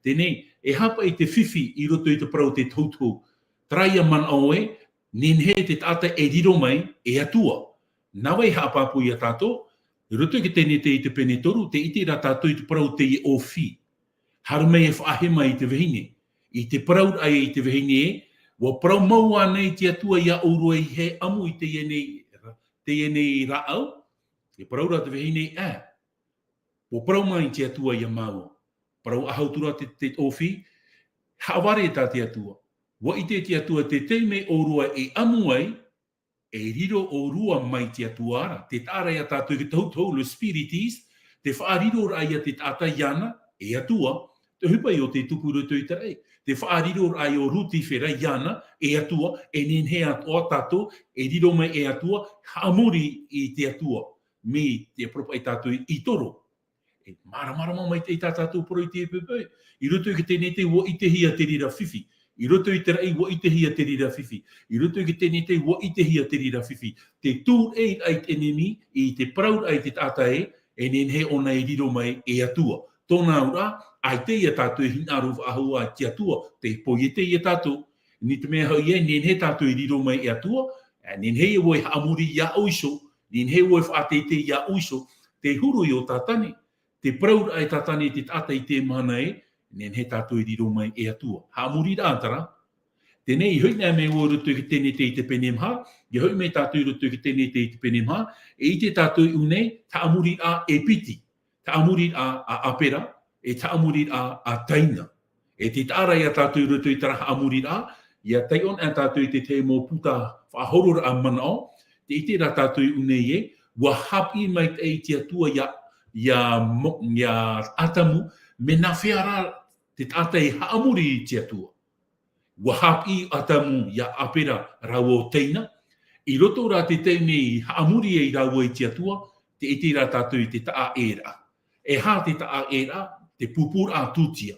Teie nei, e aha paʻi te fifi i roto i te parau te tohutohu? Terā ia manaʻo ē, nehenehe te taʻata e riro mai e Atua. Nā vai e haʻapāpū ia tātou, i roto i te Tenete i te pene toru, tē ʻite ra tātou i te parau teie ʻōfī. Haere mai e faʻahema i te vahine. I te parau ra ïa i te vahine ē, ʻua parau mau ānei te Atua ia ʻōrua i hē ʻamu i teie nei, teie nei rāʻau? E parau ra te vahine, ʻae. ʻUa parau mai te Atua ia māua. Parau faʻahou atu ra te, te ʻōfī, haʻavare tā te Atua. ʻUa ʻite te Atua te taime ʻōrua e ʻamu ai, e riro ʻōrua mai te Atua ra. Tē taʻa ra ia tātou i te tohutohu, le spiritisme, te faʻariroraʻa ia te taʻata iāna e Atua, te ʻohipa ïa o te tupu i roto i te raʻi. Te faʻariroraʻa ïa o Lutifera iāna e Atua, e nehenehe atoʻa tātou e riro mai e Atua, haʻamori i te Atua, mai te parau paʻi tātou i toro. E māramarama maitaʻi tā tātou parau i teie poʻipoʻi. I roto i te Tenete ʻua ʻitehia te reira fifi. I roto i te raʻi ʻua ʻitehia te reira fifi. I roto i te Tenete ʻua ʻitehia te reira fifi. Te tūraʻiraʻa i te ʻenemi, i te parauraʻa i te taʻata ē, e nehenehe ʻōna e riro mai e Atua. Tōna auraʻa, ʻaita ia tātou e hinaʻaro faʻahou i te Atua, tē poiete ia tātou. Nō te mea hoʻi ē, nehenehe tātou e riro mai e Atua, e nehenehe ʻoe e haʻamori iāʻu iho, nehenehe ʻoe e faʻateitei iāʻu iho, te huru ïa o Tātane, te parauraʻa e Tātane i te taʻata i teie mahana ē, nehenehe tātou e riro mai e Atua. Haʻamoriraʻa terā. Teie nei, i hoʻi nei mai vau i roto i te Tenete i te pene maha, i hoʻi mai tātou i roto i te Tenete i te pene maha, e ʻite tātou i ʻō nei, haʻamoriraʻa e piti. Haʻamoriraʻa a Apera, e haʻamoriraʻa a Taina. E tē taʻa ra ia tātou i roto i terā haʻamoriraʻa, ʻia taiʻo na tātou i te tahi mau puta faʻahororaʻa manaʻo, tē ʻite ra tātou i ʻō nei ē, ʻua haʻapiʻi maitaʻi te Atua ia, ia mo-, ia Atamu, mea nāfea rā te taʻata e haʻamori i te Atua. ʻUa haʻapiʻi Atamu ia Apera rāua ʻo Taina, i roto rā te taime i haʻamori ai rāua i te Atua, tē ʻite ra tātou i te taʻaʻēraʻa. E aha te taʻaʻēraʻa? Te pūpūraʻa tūtia.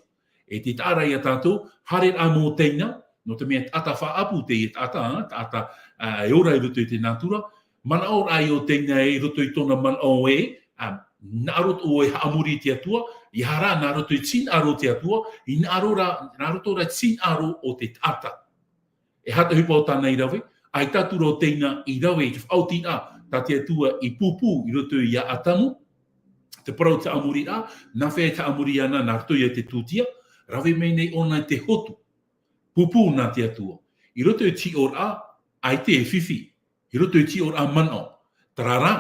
E tē taʻa ra ia tātou, haereraʻa mau Taina, nō te mea taʻata faʻaʻapu teie taʻata, taʻata, ā, e ora i roto i te nātura, manaʻoraʻa ïa o Taina ē, i roto i tōna manaʻo ē, ā, hinaʻaro atoʻa ʻoe e haʻamori i te Atua, ʻeiaha rā nā roto i te hinaʻaro o te Atua, hinaʻaro rā, nā roto rā i te hinaʻaro o te taʻata. E aha te ʻohipa o tāna i rave? ʻAita atu ra ʻo Taina i rave i te faʻaotiraʻa tā te Atua i pūpū i roto ia Atamu, te parau te haʻamoriraʻa, nāfea e haʻamori iāna nā roto ia i te tūtia, rave mai nei ʻōna i te hotu, pūpū nā te Atua. I roto i te hiʻoraʻa, ʻaita e fifi, i roto i te hiʻoraʻa manaʻo. Terā rā,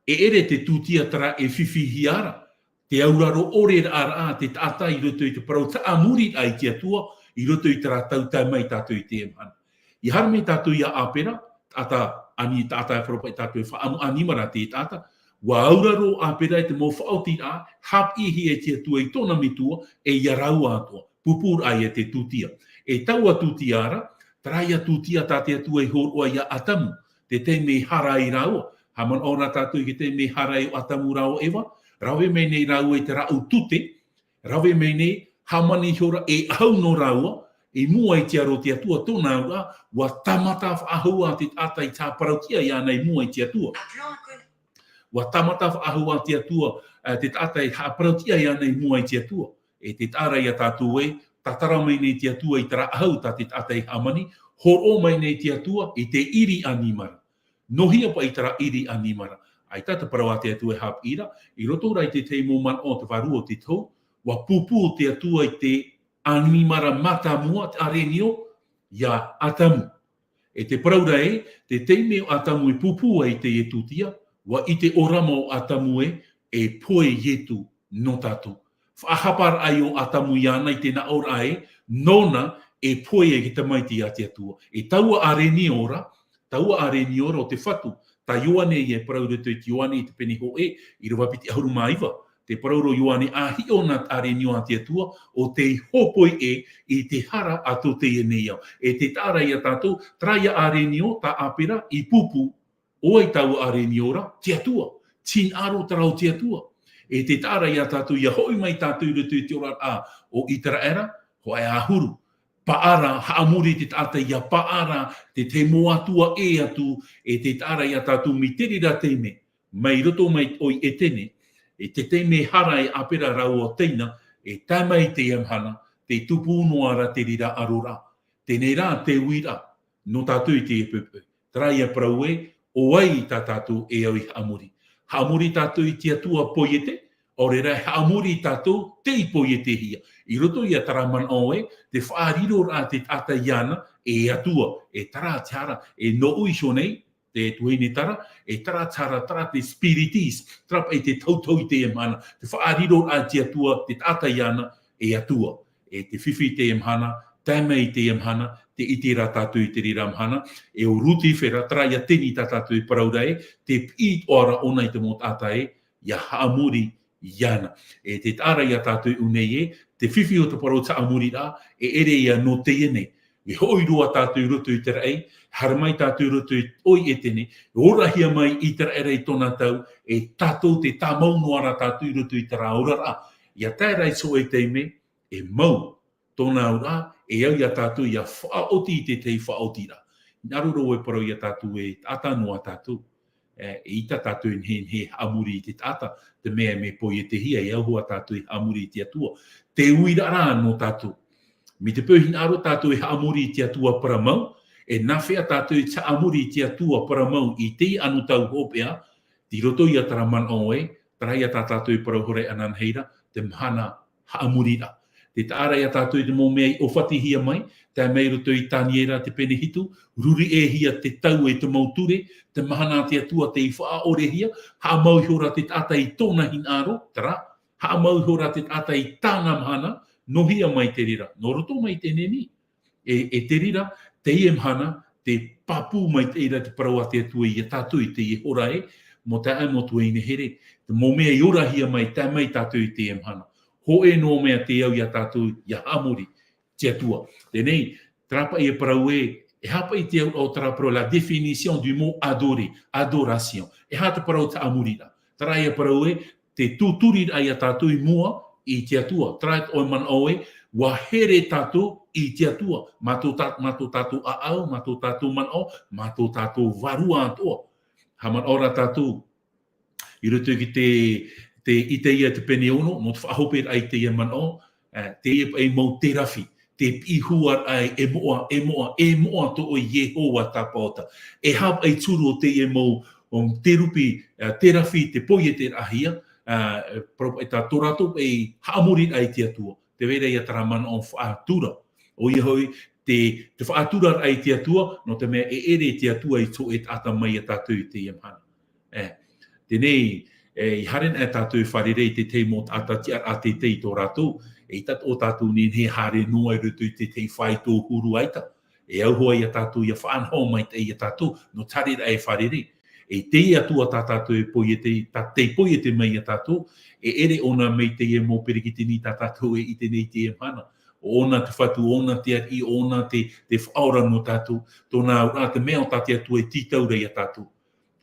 e ʻere te tūtia terā e fifihia ra, te auraro ʻore rā, rā te taʻata i roto i te parau haʻamoriraʻa i te Atua, i roto i terā tau tae mai tātou i teie mahana. I haere mai tātou ia Apera, taʻata ani, taʻata e parau paʻi tātou e faʻaʻamu ʻanimara te taʻata, ʻua auraro Apera i te mau faʻaotiraʻa, haʻapiʻihia e te Atua i tōna metua, e ia rāua atoʻa, pūpūraʻa ïa te tūtia. E taua tūtia ra, terā ïa tūtia tā te Atua i hōroʻa ia Atamu, te taime i haere ai rāua, haʻamanaʻo ra tātou i te taime i haere ai ʻo Atamu rāua ʻo Eva, rave mai nei rāua i te rāʻau tute, rave mai nei, hāmani ihora e ʻahu noa rāua, i mua i te aro o te Atua, tōna auraʻa, ʻua tāmata faʻahou ā te taʻata i te haʻaparauʻtiʻa iāna i mua i te Atua. ʻUa tāmata faʻahou ā te Atua, ā, te taʻata i haʻaparauʻtiʻa iāna i mua i te Atua. E tē taʻa ra ia tātou ē, tātara mai nei te Atua i terā ʻahu tā te taʻata i hāmani, hōroʻa mai nei te Atua i te ʻiri ʻanimara. Nō hea paʻi terā ʻiri ʻanimara? ʻAita te parau a te Atua e haʻapiʻi ra, i roto rā i te tahi mau manaʻo o te vārua o te tohu, ʻua pūpū te Atua i te ʻanimara mātāmua, te ʻarenio, ia Atamu. E te parau ra ē, te taime ʻo Atamu i pūpū ai i teie tūtia, ʻua ʻite ʻōrama ʻo Atamu ē, e pohe Ietu nō tātou. Faʻahaparaʻa ïa ʻo Atamu iāna i te nāʻōraʻa ē, nōna e pohe ai te tamaiti a te Atua. E taua ʻarenio ra, taua ʻarenio ra o te Fatu, tā Ioane ïa e parau i roto i te Ioane i te pene hōʻē, ʻīrava piti ʻahuru mā iva. Te parau ra ʻo Ioane, ʻa hiʻo na te ʻarenio a te Atua, ʻo tei hōpoi ʻē i te hara a tō teie nei ao. E tē taʻa ra ia tātou, terā ïa ʻarenio, tā Apera, i pūpū, ʻo vai taua ʻarenio ra? Te Atua. Te hinaʻaro terā o te Atua. E tē taʻa ra ia tātou, ʻia hoʻi mai tātou i roto i te oraraʻa o ʻĪteraʻera, hōʻē ʻahuru. paʻara, haʻamori te taʻata ia paʻara, te tahi mau atua ʻē atu, e te taʻata ia tātou mai te reira taime, mai roto mai ʻo i Etene, e te taime hara e ʻĀpera rāua ʻo Taina, e tae mai teie mahana, tē tupu noa ra te reira ʻaroraʻa. Teie rā te uiraʻa, nō tātou i teie poʻipoʻi. Terā ia parau ē, ʻo vai tā tātou e au i haʻamori. Haʻamori tātou i te atua poiete, ʻaore rā e haʻamori tātou tei poietehia. I roto ia terā manaʻo ē, te faʻariroraʻa te taʻata iāna, e atua, e terā te hara, e nō ʻoe iho nei, te tuahine Tara, e terā te hara, terā te spiritismo, terā paʻi te tautau i teie mahana, te faʻariroraʻa te atua, te taʻata iāna, e atua. E te fifi i teie mahana, tae mai i teie mahana, tē ʻite ra tātou i te reira mahana, e ʻo Rutifera, terā ia Teni tā tātou e parau ra ē, tē piʻi atoʻa ra ʻōna i te mau taʻata ē, ia haʻamori iāna. E te taʻata ia tātou i ʻō nei ē, te fifi o te parau haʻamoriraʻa, e ʻere ia nō teie nei. E hoʻi roa tātou i roto i te raʻi, haere mai tātou i roto i, ʻo i Etene, e orahia mai ʻĪteraʻera i tōna tau, e tātou tē tāmau noa ra tātou i roto i terā oraraʻa. Ia tae ra i te hōʻē taime, e mau tōna auraʻa, e au ia tātou ia faʻaoti i te tahi faʻaotiraʻa. Hinaʻaro ra vau e parau ia tātou ē, taʻata noa tātou. E, e ʻita tātou e nehenehe e haʻamori i te taʻata, te mea e mea poietehia, e au hoʻi tātou e haʻamori i te atua. Te uiraʻa rā nō tātou. Mai te peu hinaʻaro tātou e haʻamori i te atua paramau, e nāfea tātou e haʻamori i te atua paramau i teie anotau hopeʻa, i roto ia terā manaʻo ē, terā ia tā tātou e parau hoʻi ra ananahi ra, te mahana haʻamoriraʻa. Te taʻata ia tātou i te mau mea i ʻōfatihia mai, tae mai roto i Taniera te pene hitu, ruri ʻē hia te tau e te mau ture, te mahana a te atua tei faʻaʻorehia, haʻamau iho ra te taʻata i tōna hinaʻaro, terā, haʻamau iho ra te taʻata i tāna mahana, nō hea mai te reira, nō roto mai te nenei. E, e te reira, teie mahana, tē pāpū mai te reira te parau a te atua ia tātou i teie hora ē, mau taeaʻe, mau tuahine here, te mau mea i orahia mai, tae mai tātou i teie mahana. Hōʻē noa mea tē au ia tātou ia haʻamori, te atua. Teie nei, terā paʻi e parau ē, e aha paʻi te auraʻa o terā parau, la définition du mot adorer, adoration. E aha te parau haʻamoriraʻa. Terā ia parau ē, te tūturiraʻa ia tātou i mua i te atua. Terā ʻoe manaʻo ē, ʻua here tātou i te atua. Mā tō tā-, mā tō tātou ʻāʻau, mā tō tātou manaʻo, mā tō tātou vārua atoʻa. Haʻamanaʻo ra tātou, i roto i te, te Isaia te pene ono, nō te faʻahoperaʻa i teie manaʻo, e, teie paʻi mau terafi, te piʻi huaraʻa e moʻa, e moʻa, e moʻa tō ʻoe Iehova tāpaota. E aha paʻi te huru o teie mau, um, terupi, e, terafi, tē poieteraʻahia, e, parau paʻi tā tō rātou paʻi haʻamoriraʻa i te atua. Tē vai ra ia terā manaʻo faʻatura. ʻOia hoʻi, te, te faʻaturaraʻa i te atua, nō te mea e ʻere te atua i te hōʻē taʻata mai ia tātou i teie mahana. E, teie nei, e, i haere ana tātou e fārerei i te tahi mau taʻata tiʻaraʻa teitei tō rātou, e ʻita atoʻa tātou e nehenehe e haere noa i roto i te tahi faito huru ʻaita. E au hoʻi ia tātou ia faʻanaho maitaʻi ia tātou, nō te haereraʻa e fārerei. E teie atua tā tātou e poiete, tā tei poiete mai ia tātou, e ʻere ʻōna mai teie mau peretiteni tā tātou e ʻite nei i teie mahana. ʻO ʻōna te fatu, ʻo ʻōna te ariʻi, ʻo ʻōna te, te faʻaora nō tātou, tōna auraʻa, te mea ʻo tā te atua e tītau ra ia tātou.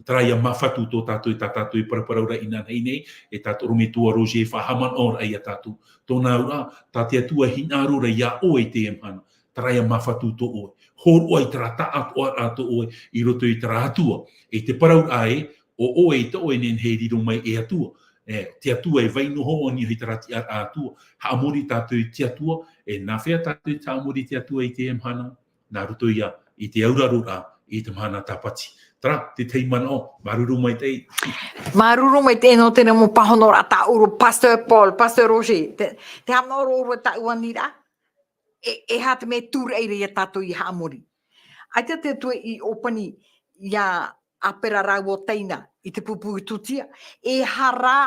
Terā ia māfatu tō tātou, tā tātou e paraparau ra inanahi nei, e tā te ʻorometua Roger e faʻahaʻamanaʻo ra ia tātou. Tōna auraʻa, tā te atua e hinaʻaro ra ia ʻoe i teie mahana. Terā ia māfatu tō ʻoe. Hōroʻa i terā taʻatoʻaraʻa tō ʻoe, i roto i terā atua. E te parauraʻa ē, ʻo ʻoe ʻaita ʻoe e nehenehe e riro mai e atua. E, te atua e vai noa ʻōna i terā tiʻaraʻa atua. Haʻamori tātou i te atua, e nāfea tātou e haʻamori i te atua i teie mahana. Nā roto ia i te auraroraʻa i te mahana tāpati. Terā, te tahi manaʻo, māuruuru maitaʻi. Māuruuru maitaʻi nō teie mau pāhonoraʻa tāʻu, Pastor Paul, Pastor Roger, te, te haʻamanaʻo ra tāʻu aniraʻa, e, e aha te mea e tūraʻi ra ia tātou i haʻamori. ʻAita te atua i ʻōpani ia ʻĀpera rāua ʻo Taina i te pupu i tūtia, e aha rā,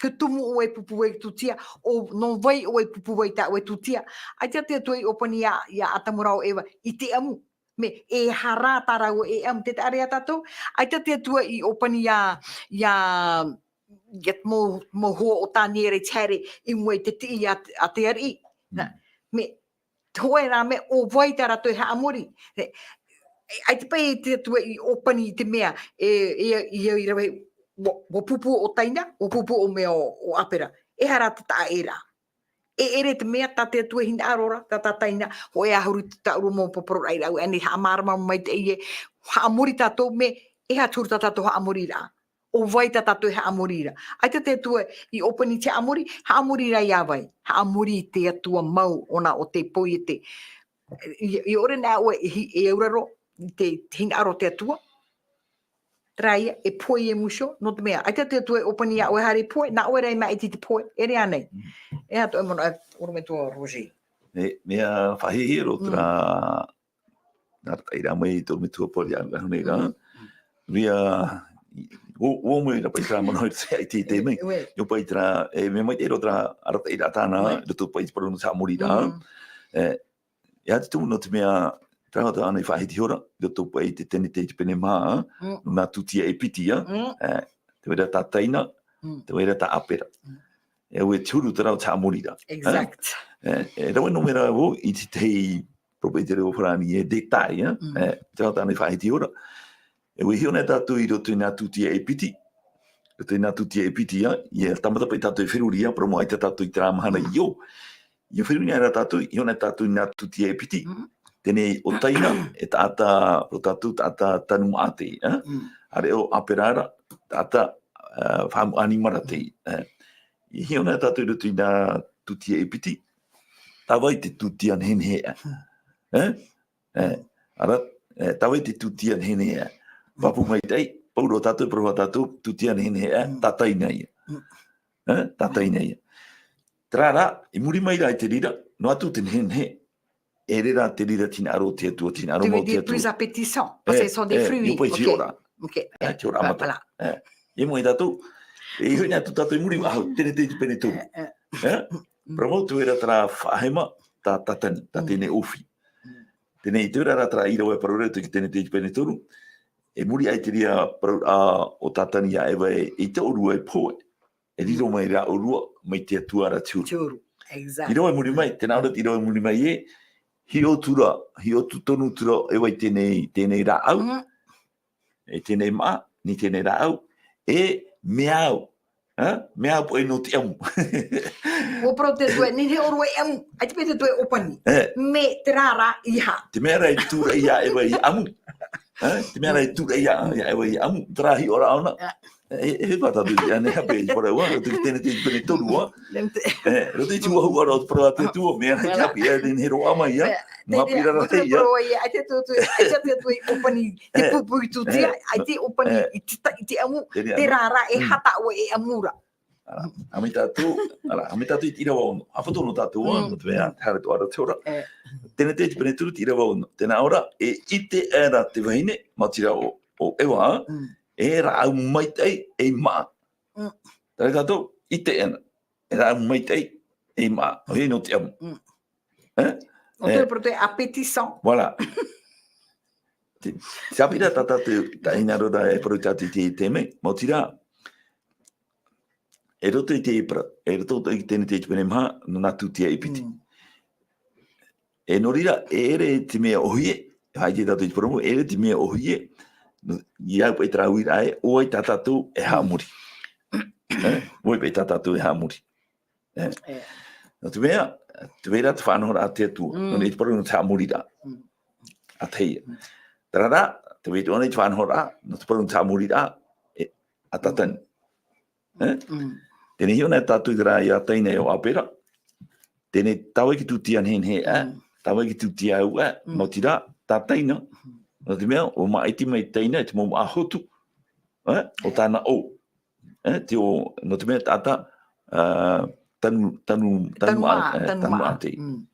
ka tumu ʻoe i pupu ai tūtia, ʻo nō vai ʻoe i pupu ai tā ʻoe tūtia. ʻAita te atua i ʻōpani ia, ia ʻĀtamu rāua ʻo Eva, i te ʻamu. Mea, e aha rā tā rāua e ʻamu, tē taʻa ra ia tātou. ʻAita te atua i ʻōpani ia, ia, ia te mau, mau hoa o Taniera i te haere i mua i te tiʻi a, a te ariʻi. Nā, Mm. mea, te hōʻē rā mea, ʻo vai tā rātou e haʻamori. E, e, ʻaita paʻi te atua i ʻōpani i te mea, e, e, e, e, e rave, ʻua, ʻua pupu ʻo Taina, ʻua pupu ʻo mea ʻo, ʻo ʻĀpera. E aha rā te taʻa ʻē ra. E ʻere te mea tā te Atua e hinaʻaro ra, tā tātaina, hōʻē ʻahuru te taʻu mau poroʻi rāʻau, ʻaita e haʻamārama mai te ʻē, haʻamori tātou mea, e aha te huru tā tātou haʻamoriraʻa. ʻO vai tā tātou e haʻamori ra. ʻAita te Atua i ʻōpani te haʻamori, haʻamori ra iā vai. Haʻamori i te Atua mau, ʻōna ʻo te poiete. I, i ʻore nā ʻoe e hi-, e auraro, i te, te hinaʻaro o te Atua. Terā ia, e poe e musho, nō te mea, ʻaita te Atua e ʻōpani iā ʻoe haere poe, nā ʻoe rā e māʻiti te poe, ʻere ānei. Mm. E aha tō ʻoe manaʻo, ʻorometua Roger? E, mea faʻahiahia roa terā, Mm. nā te taʻi rā mai i te ʻorometua Paul i ahu nei rā. Mm. Mea, ʻo, ʻo mai rā paʻi terā manaʻo i te, i te, i te mai. Ue. ʻO paʻi terā, e, mea maitaʻi roa terā arataʻiraʻa tāna, Ue. i roto paʻi te parau nō te haʻamoriraʻa. Mm. E, e aha te tumu nō te mea, terā atu ānei faʻahiti hora, i roto paʻi te Tenete i te pene maha, Mm. nō nā tūtia e piti, ā. Mm. E, te vai ra tā Taina, Mm. te vai ra tā Apera. Mm. E ʻua te huru terā o te haʻamoriraʻa. Exact. E, e rave noa mai rā vau i te tahi propriétaire o Farāni e détail, ā. Mm. E, terā atu ānei faʻahiti hora. E ʻua hiʻo nei tātou i roto i nā tūtia e piti. I roto i nā tūtia e piti, ā. ʻIa tāmata paʻi tātou e feruri, ā, parau mau ʻaita tātou i terā mahana i ʻō. ʻIa feruri nei rā tātou, hiʻo nei tātou i nā tūtia e piti. Mm. Teie nei ʻo Taina, e taʻata, ʻo tātou taʻata tanu maʻa tei, ā. Mm. ʻAreʻa ʻo Apera ra, taʻata, ā, faamu ʻanimara tei, ā. ʻIa hiʻo nei tātou i roto i nā tūtia e piti. Tā vai te tūtia nehenehe, ā. Mm. Ā? E, ara, e, tā vai te tūtia nehenehe, ā. Pāpū maitaʻi, pauroa tātou, parau ā tātou, tūtia nehenehe, ā, Mm. tā Taina ia. Mm. Ā, tā Taina ia. Terā rā, i muri mai rā i te reira, noa atu te nehenehe, e ʻere rā te reira te hinaʻaro o te Atua, te hinaʻaro mau o te Atua. Tu veux dire plus appétissant, parce que ce sont des fruits. E, e, ʻio paʻi, te hiʻoraʻa. Ok. E, te hiʻoraʻa mata. Ā. E, ʻia moʻe tātou, e, i hoʻi nei atu tātou i muri, ā, Tenete i te pene toru. Ā, ā. Ā? Mm. Parau mau te vai ra terā faʻahema, tā Tātani, tā Mm. teie nei ʻōfī. Mm. Teie nei, i te vai ra terā ʻīrava e parau ra i te Tenete i te pene toru. E muri aʻe i te reira parau, ā, ʻo Tātani iā Eva e, i te ʻōrua e pohe. E riro Mm. mai rā ʻōrua, mai te Atua ra te huru. Te huru, exact. ʻĪrava i muri mai, tē nā ʻō ra te ʻīrava i muri mai ē, hiʻo atu ra, hiʻo atu tonu atu ra Eva i teie nei, teie nei rāʻau. Mm. E teie nei maʻa, nā teie nei rāʻau, e mea au. Ā? Mea au paʻi nō te ʻamu. ʻUa parau te Atua, nehenehe ʻōrua e ʻamu, ʻaita paʻi te Atua e ʻōpani. E. Mea terā rā i aha. Te mea rā i tūraʻi iā Eva i ʻamu. Ā? Te mea rā i tūraʻi iā, iā Eva i ʻamu. Terā hiʻoraʻa ʻōna. Ā. E, e, e, tātou, ā, nei hape i te parau, ā, roto i te Tenete i te pene toru, ā. Nā te E, roto i te huʻahuʻa ra o te parau a te Atua, mea rā i Voilà. hape, ā, nehenehe roa mai, ā. Ā, Mau te haʻapiʻiraʻa mea, rā te teie, ā. Parau ē, ʻaita te Atua, ʻaita te Atua i ʻōpani te E, pūpū i tūtia, e, ʻaita i ʻōpani e, i te ta-, i te ʻamu, teie, terā rā e Mm. aha tā ʻoe e ʻamu ra. Ara, haʻamata tātou, ara, haʻamata tātou i te ʻīrava ono. Haʻapoto noa tātou, ā, Mm. nō te mea, Mm. haere atoʻa ra te hora. E. Tenete i te pene toru te ʻīrava ono. Tē nā ʻō ra, e ʻite aʻera te vahine, maoti rā ʻo, ʻo Eva, Mm. e rāʻau maitaʻi, e maʻa. Mm. Terā tātou, ʻite aʻera. E rāʻau maitaʻi, e maʻa. ʻOia nō te ʻamu. Mm. Ā? ʻO te E. Parau te appétissant. Voilà. Te, te haʻapiʻiraʻa tā tātou, tā hinaʻaro ra e parau tātou i te, te mea, maoti rā. E roto i te parau, e roto i te Tenete i te pene maha, nō nā tūtia e piti. Mm. E nō reira, e ʻere te mea ʻōhie, haʻaʻite tātou i te parau mau, e ʻere te mea ʻōhie, nō, i au paʻi terā uiraʻa ē, ʻo vai tā tātou e Mm. haʻamori. Ā? ʻO vai paʻi tā tātou e haʻamori. Ā? E. Nō te mea, te vai ra te faʻanahoraʻa a te Atua. Mm. Nō reira te parau nō te haʻamoriraʻa. Mm. ʻA Taina. Mm. Terā rā, te vai atoʻa nei te faʻanahoraʻa, nō te parau nō te haʻamoriraʻa, e, a Tātani. Ā? Mm. Teie nei hiʻo nei tātou terā iā Taina e ʻo Apera. Teie nei tā vai te tūtia nehenehe, ā? Mm. Tā vai te tūtia au, ā? Mm. Maoti rā, tā Taina. Mm. Nō te mea, ʻua māʻiti mai Taina, te mau maʻa hotu. Ā? ʻO tāna ʻō. Ā? Te ʻō, nō te mea taʻata, ā, tanu, tanu, tanu Tanu maʻa, maʻa, ā, tanu tanu maʻa. maʻa tei. Mm.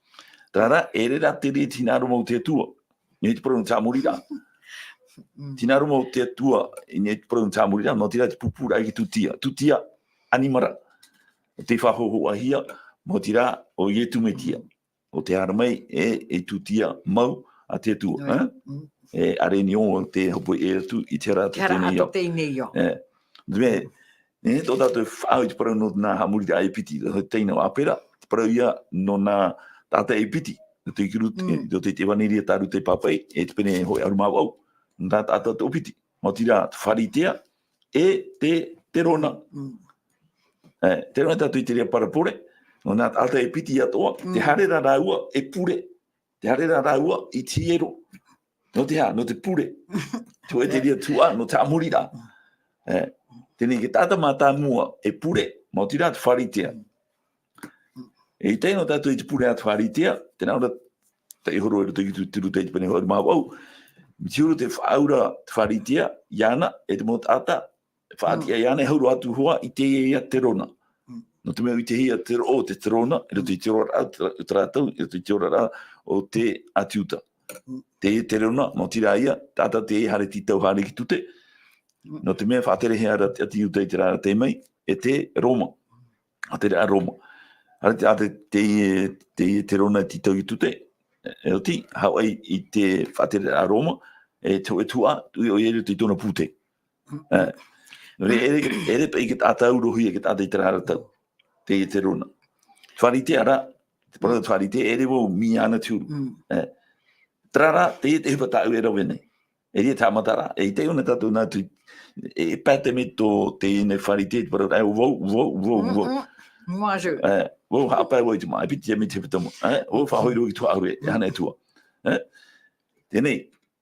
Terā rā, e ʻere rā te reira te hinaʻaro mau o te Atua. Nei te parau nō te haʻamoriraʻa. Mm. Te hinaʻaro mau o te Atua, nei te parau nō te haʻamoriraʻa, maoti rā te pūpūraʻa i te tūtia. Tūtia, ʻanimara. ʻO tei faʻahōhoʻahia, maoti rā, ʻo Ietu Metia. Mm. ʻO tē haere mai, e, e tūtia mau a te Atua, Nui. ā? Mm. E, ʻaore nei ʻo te hōpoi ʻē atu, i te hara atu Te hara teie nei atu ʻō. teie nei ʻō. E, nō te mea, e, tō tātou e faʻaau i te parau nō nā haʻamoriraʻa e piti, nō Taina ʻo Apera, te parau ia nō nā taʻata e piti, nō te Ruta, Mm. nō te, te ʻEvaneria tā Ruta i pāpaʻi, e te pene hōʻē ʻahuru mā vaʻu, nō nā taʻata toʻopiti, maoti rā, te Pharisea, e te, te Terona. Mm. E, terā tātou i te reira parabole, Nō nā taʻata e piti atoʻa, te haere ra rāua e pure. Te haere ra rāua i te hiero. Nō te aha? Nō te pure. Te hōʻē te reira tuhaʻa, nō te haʻamoriraʻa. E, teie te taʻata mātāmua e pure, maoti rā te Pharisea. E ʻite noa tātou i te pure a te Pharisea, tē nā ʻō ra, taiʻo hōroʻa i roto i te Tūturu Taʻi te pene hōʻē mā vaʻu. Mai te huru tē faʻaau ra te Pharisea iāna, e te mau taʻata, faʻatiʻa iāna, e hau roa atu hoʻi i te ia terona. Nō te mea ʻua ʻitehia te roʻo o te terona, i roto i te oraraʻa, te, te rātou, i roto i te oraraʻa o te ʻĀti Iuta. Te terona, maoti rā ia, taʻata tē haere tītau haere i te tute. Nō te mea faʻaterehia ra te ʻĀti Iuta i terā ra taime, e te Roma. Faʻatere a Roma. Haere te, a te, te, te, te terona tītau i te tute, e oti, haʻu ai i te faʻatere a Roma, e te hōʻē tuhaʻa, tuʻi ʻoia i roto i tōna pūtē. E. Nō reira, ʻere, ʻere paʻi te taʻata ʻarohi, te taʻata i terā ra tau. Te, te terona. Pharisea rā, te parau Pharisea, ʻere vau mea ana te huru. E. Terā rā, teie te ʻohipa tāʻu e rave nei. E reira te haʻamataraʻa, e ʻite noa tātou nā tui, e, e pae te mea tō teie nei Pharisea, te parau, e, vau, vau, vau, vau. Moi, je. E, vau, haʻapae vau i te māʻa, e piti te mea te hepetoma. E, vau, faʻahoʻi roa i te tuhaʻa ʻahuru, e, e hana e tua. E. Teie nei,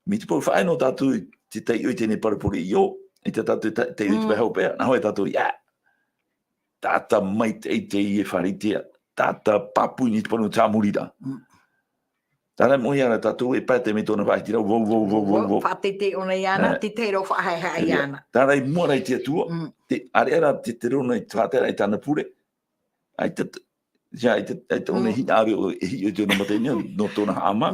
mai te peu faʻaea noa tātou i te taiʻo i teie nei parabole io, i tā tātou te, taiʻo i te pae hopeʻa, nā hea tātou, ia, taʻata maitaʻi teie Pharisea, taʻata pāpū i niʻa i te parau nō te haʻamoriraʻa. Terā i moʻehia ra tātou e pae te mea tōna faʻahitiraʻa, vau, vau, vau, vau, vau. Faʻateitei ʻōna iāna, e, te tahi roa faʻahaehaʻa iāna. Terā i mua ra i te Atua, te, ʻāreʻa rā te terona i te faʻatere i tāna pure, ʻaita, ia, ʻaita, ʻaita ʻōna hinaʻaro e hiʻo i tōna mata i niʻa, nō tōna haʻamā,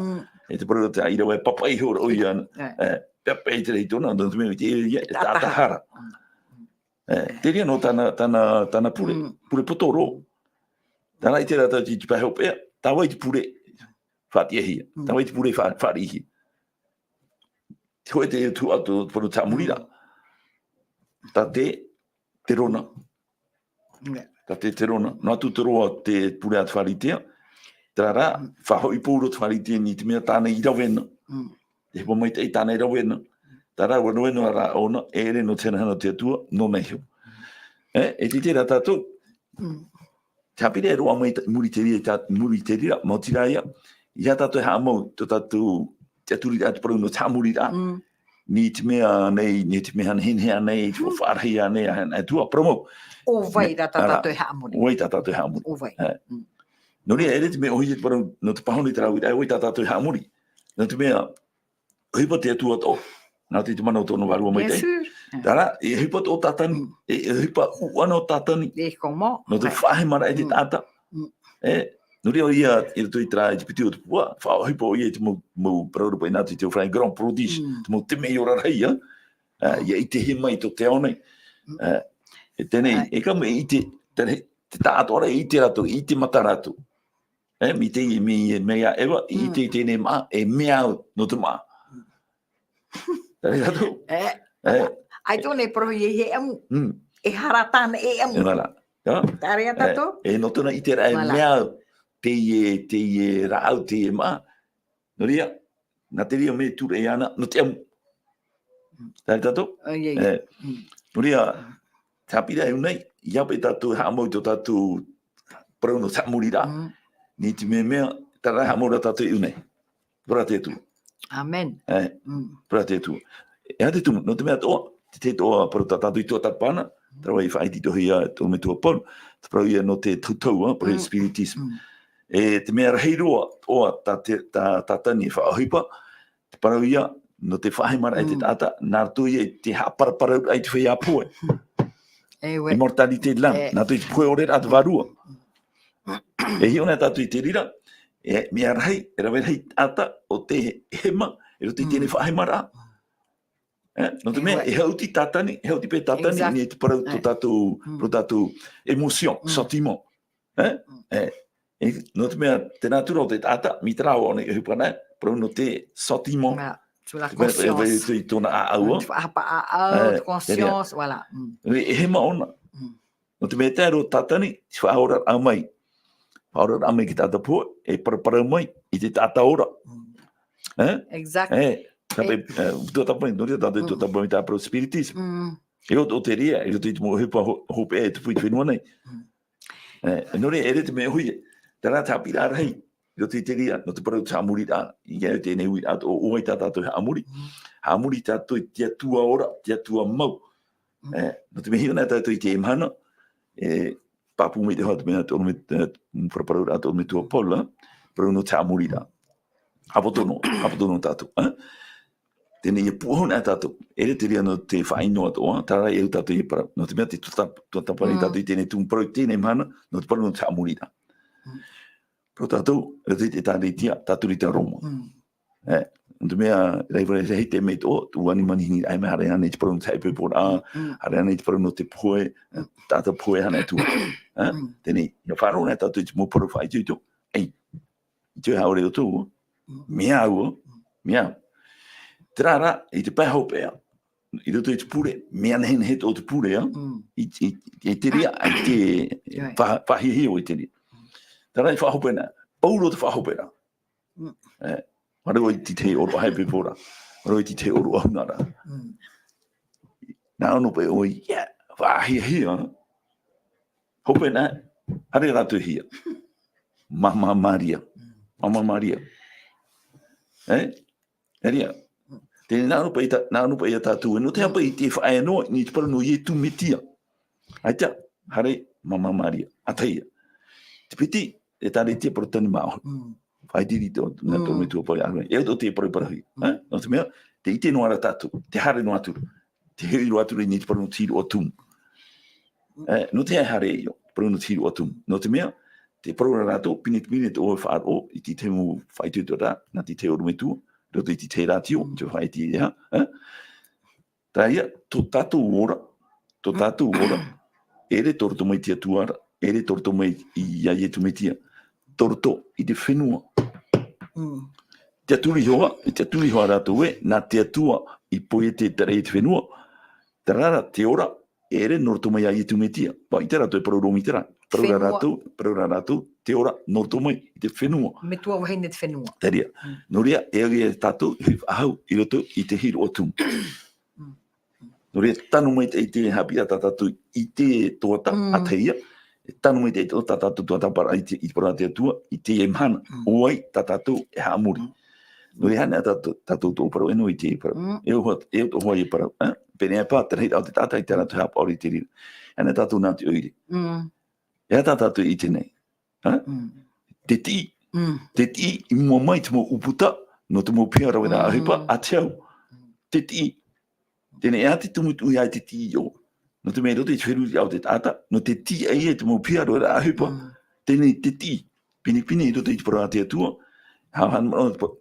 e te parau te ʻīrava e pāpaʻi iho ra ʻoia, e, pāpaʻi i te rahi tōna, nō te mea i te, ia, e tātahara. E, te reira nō tāna, tāna, tāna pure, pure poto roa. Terā i terā tātou i te pae hopeʻa, tā vai te pure faʻatiʻahia, tā vai te pure fa-, fāriʻihia. Te hōʻē te tuhaʻa tō, tō te parau nō te haʻamoriraʻa. Tā te terona. Nē. Tā te terona. Noa atu te roa te pure a te Pharisea. Terā rā, faʻahoʻi pauroa te Pharisea i niʻa i te mea tāna i rave na. Te ʻohipa maitaʻi tāna i rave na. Terā, ʻua rave noa rā ʻōna, e ʻere nō te hanahana o te Atua, nōna iho. E, e ʻite ra tātou. Te haʻapiʻiraʻa e roaʻa mai i muri i te reira, i muri i te reira, maoti rā ia, ia tātou e haʻamau, tō tātou, te tiʻaturiraʻa, te parau nō te haʻamoriraʻa. Niʻa i te mea nei, niʻa i te mea nehenehe nei, te faʻaroʻo nei, a, a, e tuatāpapa mau. ʻO vai rā tā tātou e haʻamori? ʻO vai tā tātou e haʻamori? ʻO vai? E. Nō reira, e ʻere te mea ʻōhie te parau, nō te pāhono i te rāveʻa, ʻo vai tā tātou e haʻamori? Nō te mea, ʻohipa te Atua atoʻa. Nā te, te mana o tōna vārua maitaʻi. Bien sûr. Terā, e ʻohipa atoʻa o Tātani, e, e ʻohipa ʻuʻana o Tātani. E komo. Nō te faʻahemaraʻa i te taʻata. E, nō reira ʻoia, i roto i terā, i te piti o te puaʻa, faʻaʻohipa ʻoia i te mau, mau parau rā paʻi nā te, te ʻō Farāni grand prodige, te mau temeio rarahi, ā. Ā, ʻia ʻitehia mai tō te ao nei. Ā, e teie nei, e ka mea ʻite, te, te taʻatoʻaraʻa e ʻite rātou, e ʻite mata rātou. E, mai te, mai, mai iā Eva, i ʻite i teie nei māʻa, e mea au nō te māʻa. Terā tātou. E, e. ʻAita ʻōna e parau ē, e ʻamu. E hara tāna e ʻamu. E mea rā. Ia. Terā tātou. E, e nō tōna ʻiteraʻa e mea au, teie, teie rāʻau, teie māʻa. Nō reira, nā te reira mea e tūraʻi ana, nō te ʻamu. Terā tātou. E. Nō reira, te haʻapiʻiraʻa i ʻō nei, ʻia paʻi tātou e haʻamau i tō tātou parau nō te haʻamoriraʻa. Niʻa i te mea, mea, terā e haʻamau ra tātou i ʻō nei. Parau a te Atua. Amen. E, parau a te Atua. E aha te tumu, nō te mea atoʻa, te, te atoʻa parau tā tātou i tuatāpapa na, terā i faʻaʻitehia e tō metua Paul, te parau ïa nō te tautau, ā, parau spiritisme. E te mea rahi roa, atoʻa tā te, tā, tā Tātani e faʻaʻohipa, te parau ïa, nō te faʻahemaraʻa i te taʻata, nā roto ïa i te haʻaparaparauraʻa i te feiā pohe. E ʻua. Immortalité de l'âme, nā roto i te pohe ʻore ra te vārua. E hiʻo na tātou i te reira, e mea rahi, e rave rahi taʻata o te hema, i roto i teie faʻahemaraʻa. E, nō te mea, e hauti Tātani, e hauti paʻi Tātani, i niʻa i te parau tō tātou, tō tātou émotion, sentiment. E? E, e, nō te mea, te nātura o te taʻata, mai te rāveʻa nei, e ʻohipa na, parau nō te sentiment. Te mea, e vai i tōna ʻāʻau. Te faʻahapa ʻāʻau, te conscience, voilà. E, e hema ʻōna. Nō te mea e tae roa Tātani, te faʻaoraraʻa mai. Faʻaoraraʻa mai i te taʻata pohe, e paraparau mai i te taʻata ora. E? Exact. E, tā paʻi, e, tuatāpapa, nō reira tātou tuatāpapa mai tā parau spiritisme. E ʻo, ʻo te reira, i roto i te mau ʻohipa ho-, hopeʻa e tupu i te fenua nei. E, nō reira, e ʻere te mea hoʻi, terā te haʻapiʻiraʻa rahi, i roto i te reira, nō te parau te haʻamoriraʻa, i ʻō i teie nei uiraʻa, ʻo, ʻo vai tā tātou e haʻamori. Mm. Haʻamori tātou i te Atua ora, te Atua mau. Mm. E, nō te mea hiʻo na tātou i teie mahana, e, pāpū mai te hoa te mea te ʻorometua, e, paraparau ra te ʻorometua Paula, parau nō te haʻamoriraʻa. ʻApotono, ʻapotono tātou, e? Teie nei e pūʻohu na tātou, e ʻere te reira nō te faʻaʻino atoʻa, terā e au tātou e parau. Nō te mea te tuatāpapa nei Mm. tātou i teie nei tumu parau i teie nei mahana, nō te parau nō te haʻamoriraʻa. Mm. Parau tātou, e te, te tāretia, tātou i te Roma. Mm. E, nō te mea, raiva rahi te mea atoʻa, tō ʻoe ani manihini, ʻaita e mea haere ānei te parau nō te haʻaipoiporaʻa, Mm. haere ānei te parau nō te pohe, Mm. taʻata pohe ānei atu. E, Mm. teie nei, ʻia faʻaroʻo na tātou i te mau parau faʻaitoito, ei, ʻaita e haʻaʻore ʻoutou, Mm. mea au, Mm. mea au. Terā rā, i te pae hopeʻa, i roto i te pure, mea nehenehe tō te pure, a? Mm. I, i, i te reira, i te Right. fa-, faʻahiahia ʻoe i te reira. Terā i faʻahope na, pauroa te faʻahope ra. Mm. E, ʻaore rā i te tahi ʻōroʻa haʻaipoiporaʻa, ʻaore rā i te tahi ʻōroʻa hunaraʻa. Mm. Nā ʻō noa paʻi ʻoe, ʻia, faʻahiahia, hope na, haere rātou hia. Māmā Maria. Mm. Māmā Maria. E? E reira. Teie nā ʻō noa paʻi tā, nā ʻō noa paʻi ia tātou, e nō te aha paʻi te faʻaea noa, i te parau nō Ietu Metia. ʻAita, haere, Māmā Maria. ʻA tahi ia. Te piti, e tāretia parau tani māʻohi. Mm. Faʻaʻite i te, nā tō Mm. metua paʻi ʻāhua. E au tō te parau parauhia. Mm. E? Nō te mea, tē ʻite noa ra tātou, tē haere noa atu ra. Tē hoʻi roa atu ra i niʻa i te parau nō te hīroʻa tumu. Mm. E, nō te aha e haere ai ʻoe, parau nō te hīroʻa tumu. Nō te mea, tē parau ra rātou, pinepine tō ʻoe faʻaroʻo, i te tahi mau faʻaitoitoraʻa, nā te tahi ʻorometua, i roto i te tahi rātio, Mm. te faʻaʻite i te aha, e? Terā ia, tō tātou ora, tō tātou ora, e ʻere tō roto mai te Atua ra, e ʻere tō roto mai ia Ietu Metia, tō roto i te fenua. Mm. Te Atua Iehova, te Atua Iehova rātou ē, nā te Atua i poiete terā i te fenua, terā rā te ora, e ʻere nō roto mai ia Ietu Metia. Paʻi terā rātou e parau roa mai terā. Parau ra Fenua. rātou, parau ra rātou, te ora nō roto mai i te fenua. Metua vahine te fenua. Terā ia. Mm. Nō reira, e au ia tātou, e faʻahou, i roto i te hīroʻa tumu. Mm. Nō reira, tano maitaʻi te haʻapiʻiraʻa tā tātou i te tuatāpapa Mm. atoʻa ia, e tano maitaʻi tā tātou tuatāpaparaʻa i te, i te parau a te Atua, i teie mahana, Mm. ʻo vai tā tātou e haʻamori. Mm. Nō reira, haere tātou, tātou tō parau, e nō i te parau. Mm. E au, e au tō hoʻi e parau, e? Pēnei pā, te rahiraʻa o te taʻata i terā tō haʻapaʻo i te reira. Haere tātou nā te ʻoire. Mm. E aha tā tātou i ʻite nei? Ha? Mm. Te tiʻi. Mm. Te tiʻi i mua mai te mau ʻūputa, nō te mau piha rave ra Mm. ʻohipa, a te hau. Mm. Te tiʻi. Teie nei, e aha te tumu tuʻu ia i te tiʻi ʻo? Nō te mea i roto i te feruriraʻa o te taʻata, nō te tiʻi ai e te mau piha rave ra ʻohipa. Mm. Teie nei te tiʻi. Pinepine i roto i te parau a te Atua. Haʻamanaʻo te pa-,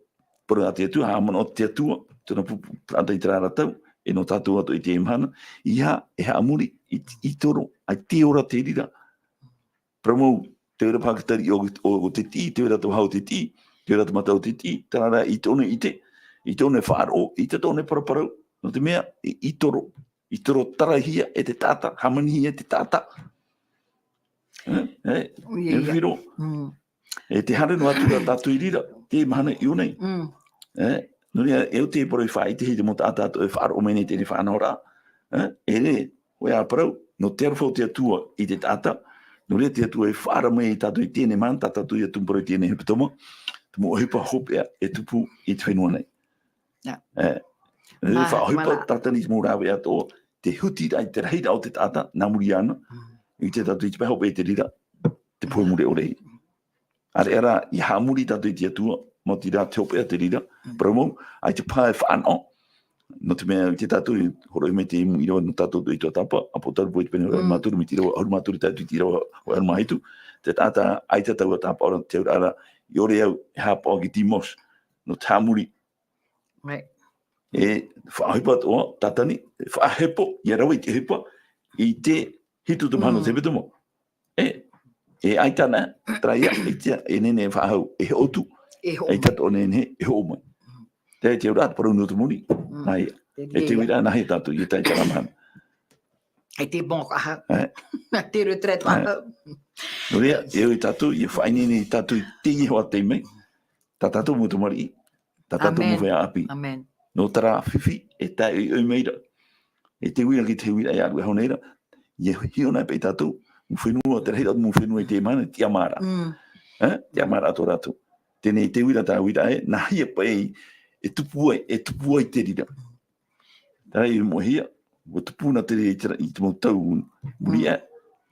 parau a te Atua, haʻamanaʻo te Atua, tōna pupu taʻata i terā ra tau, e nō tātou atoʻa i teie mahana, ʻeiaha e haʻamori, i, i toro, ʻaita e ora te reira. Parau mau, te reira paha te tari o, o, o te tiʻi, te reira te vaha o te tiʻi, te reira te mata o te tiʻi, terā rā i tōna ʻite, i tōna faʻaroʻo, i te tōna paraparau, nō te mea, i, i toro, i toro tarahia e te taʻata, hāmanihia e te taʻata. E, e, Ui, e ia. Whiro. Mm. E te haere noa atu ra tātou i reira, te mahana i ʻō nei. Mm. E, nō reira, e au te parau i faʻaʻitehia i te mau taʻata atoʻa e faʻaroʻo mai nei teie faʻanahoraʻa. E, e re, ʻoia parau, nō te aroha o te Atua i te taʻata, nō reira te Atua e faʻaara mai ia tātou i teie mahana, tā tātou ia tumu parau i teie hepetoma, te mau ʻohipa hopeʻa e tupu i te fenua nei. Ia. E, e Mā-, faʻaʻohipa mālā. Tātani i te mau rāveʻa atoʻa, te huti ra i te rahiraʻa o te taʻata, nā muri iāna, Mm. i te tātou i te pae hopeʻa i te reira, te pohe Mm. mure ʻore. ʻAreʻa rā, ʻia haʻamori tātou i te Atua, maoti rā te hopeʻa te reira, Mm. parau mau, ʻaita paha e faʻanaho, nō te mea i te tātou, i hōroʻahia mai te ʻīmū ʻīrava nō tātou i te tuatāpapa, ʻApotarupo i te pene ʻahuru mā toru, Mm. mai te ʻīrava ʻahuru mā toru, tae atu i te ʻīrava ʻahuru mā hitu, te taʻata, ʻaita taua tāpaʻo ra, te auraʻa ra, i ʻore au, e haʻapaʻo i a Timose, nō te haʻamori. Right. E faʻaʻohipa atoʻa, Tātani, e faʻahepo, ʻia rave i te ʻohipa, i te hitu te mahana o te Mm. hepetoma. E, e ʻaita na, terā ia, e te, e nehenehe e faʻahou, e hoʻo atu, E hoʻo mai. ʻAita atoʻa nehenehe, e hoʻo mai. Mm. Terā te auraʻa, te parau nō te moni, Mm. nā hea. Te E te reira. Uiraʻa, nā hea tātou, ʻia tae i terā mahana. E te bon ka ha. E. Te retraite E. ka ha. Nō reira, e au ia tātou, ʻia faʻaineine ia tātou i teie hoʻi taime, tā tātou mau tamariʻi, tā tātou mau Amen. Feiā ʻāpī. Amen. Nō terā fifi, e tae ʻoiʻoi mai ra. E te uira ki te uira e aru e hau nei ra. ʻIa hiʻo na paʻi tātou, Mau fenua, te rahi raʻa mau fenua i te mahana, tiʻamāraʻa. Mm. Eh? Tiʻamāraʻa tō rātou. Teie nei te uira, tā uira e, nā hea paʻi e tupu ai, e tupu ai te reira. Terā i moʻehia, ʻua tupu na te reira i te, i te mau tau muri aʻe,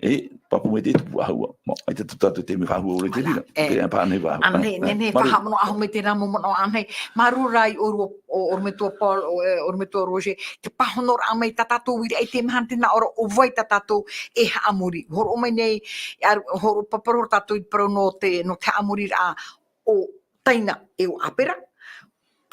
e, pāpū mai te tupu ʻahua. Ma, ʻaita tō tātou te mea faʻahou ʻore te reira. E. Te mea pāʻani faʻahou. Ana, e, ne, ne, māuruuru. Faʻahaʻamanaʻo mai terā mau manaʻo ānei. Māuruuru i ʻōrua, ʻo, ʻorometua Paul, ʻo, e, ʻorometua Roger. Te pāhonoraʻa mai tā tātou uiraʻa i te mahana, tē nā ʻō ra ʻo vai tā tātou e haʻamori. Hōroʻa mai nei, e, hōroʻa, pāpū ra tātou i te parau nō te, nō te haʻamoriraʻa ʻo Taina e ʻo ʻĀpera,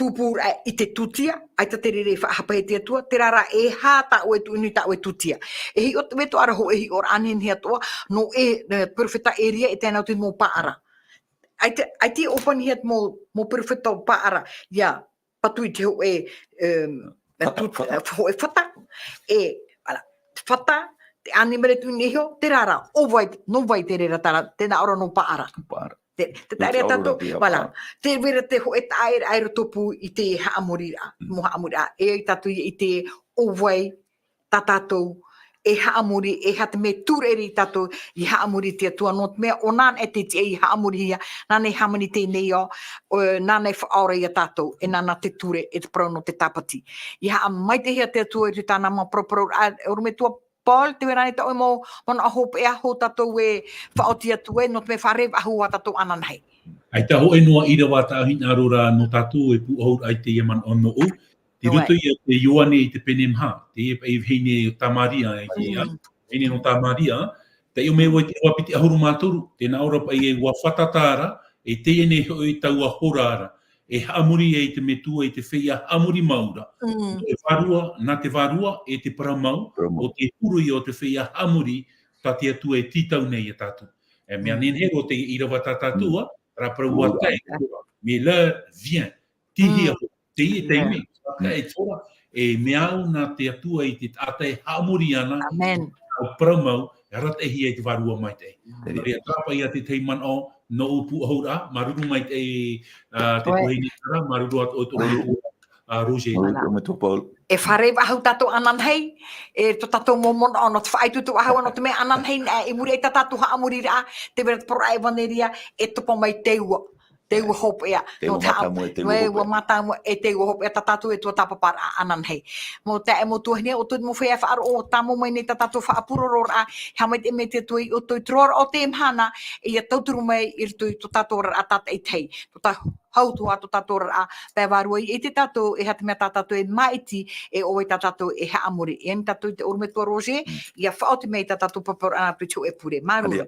pūpūraʻa i te tūtia, ʻaita te reira e faʻahapa e te Atua, terā rā e aha tā ʻoe tuʻu nei, tā ʻoe tūtia. E hiʻo te metua ra hōʻē hiʻoraʻa nehenehe atoʻa, nō e, e, perofeta Eria e tae noa atu i te mau paʻara. ʻAita, ʻaita e ʻōpanihia te mau, mau perofeta paʻara, ʻia patu i te hōʻē, em, Fata, tū-, fata. Hōʻē fata, e, ara, fata, te ʻānimare tuʻu nei iho, terā rā, ʻo vai, nō vai te reira, terā, tē nā ʻō ra nō paʻara. Paʻara. Te, te Nō te taʻa ra aurora tātou, te voilà. Te vera te hōʻē taʻa ʻē, ʻē roto pū i te haʻamoriraʻa, Mm. mau haʻamoriraʻa. E ai tātou ia ʻite ʻo vai tā tātou e haʻamori, e aha te mea ture ra ia tātou i haʻamori i te Atua, nō te mea ʻo nāna e te tiʻa i haʻamorihia, nāna e hāmani teie nei ao, ʻo, nāna e faʻaora ia tātou, e nāna te ture, e te parau nō te tāpati. ʻIa haʻamaitaʻihia te Atua i te tāna mau paraparau, ā, ʻorometua Paul, tē vai ra ānei tā ʻoe mau manaʻo hopeʻa, hou tātou e faʻaoti atu ai, nō te mea fārerei faʻahou ā tātou ananahi. ʻAita hōʻē noa ʻīrava tā hinaʻaro ra nō tātou e pūʻohu ai teie manaʻo nōʻu. Tei roto ia te Ioane i te pene maha, teie paʻi vahine o Tamaria, e te Mm. vahine nō Tamaria, taiʻo mai vau i te ʻīrava piti ʻahuru mā toru, tē nā ʻō ra paʻi e ʻua fātata ra, e teie nei hoʻi taua hora ra, e haʻamori ai te Metua i te feiā haʻamori mau ra. Mm. E vārua, nā te vārua, e te parau mau, Parau mau. ʻo te huru ia o te feiā haʻamori, tā te Atua e tītau nei ia tātou. E mea Mm. nehenehe roa te ʻīrava tā tātou, Mm. ā, rā parau Ua ua tae, tae. Mais l'heure vient. Tei hea Mm. hoʻi, teie Yeah. taime, ka e tora, e mea au nā te Atua i te taʻata e haʻamori ana, Amen. au parau mau, e arataʻihia i te Vārua Maitaʻi. Amen. Nō reira, terā paʻi ia te tahi manaʻo, nōʻu pūʻohu ra, māuruuru maitaʻi, ā, te Oe. tuahine Tara, māuruuru atu ʻoe tō Oe. ʻorometua, ā, Roger. Māuruuru Voilà. ʻorometua Paul. E fārerei faʻahou tātou ananahi, e tō tātou mau manaʻo, nō te faʻaitoito faʻahou, nō te mea ananahi, ā, i muri aʻe i tā tātou haʻamoriraʻa, tē vai ra te parau ʻĒvaneria, e topa mai te ua. Te ua hopeʻa. Te ua Nō te haʻa-, mātāmua, te ua e ua hopeʻa. mātāmua, e te ua hopeʻa tā tātou e tuatāpaparaʻa ananahi. Mau taeaʻe, mau tuahine, ʻo tō mau feiā faʻaroʻo, tāmau mai nei tā tātou faʻapūrororaʻa, e haʻamaitaʻi mai te Atua ia ʻoutou i te roaraʻa o te mahana, e ʻia tauturu mai i roto i tō tātou oraraʻa tātaʻitahi. Tō tā-, hau atu ā tō tātou oraraʻa, pae vārua i ʻite tātou, e aha te mea tā tātou e māʻiti, e ʻo vai tā tātou e haʻamori. E ani tātou i te ʻorometua Roger, Mm. ʻia faʻaoti mai tā tātou paraparau atu i te hōʻē pure. Māuruuru. Maria.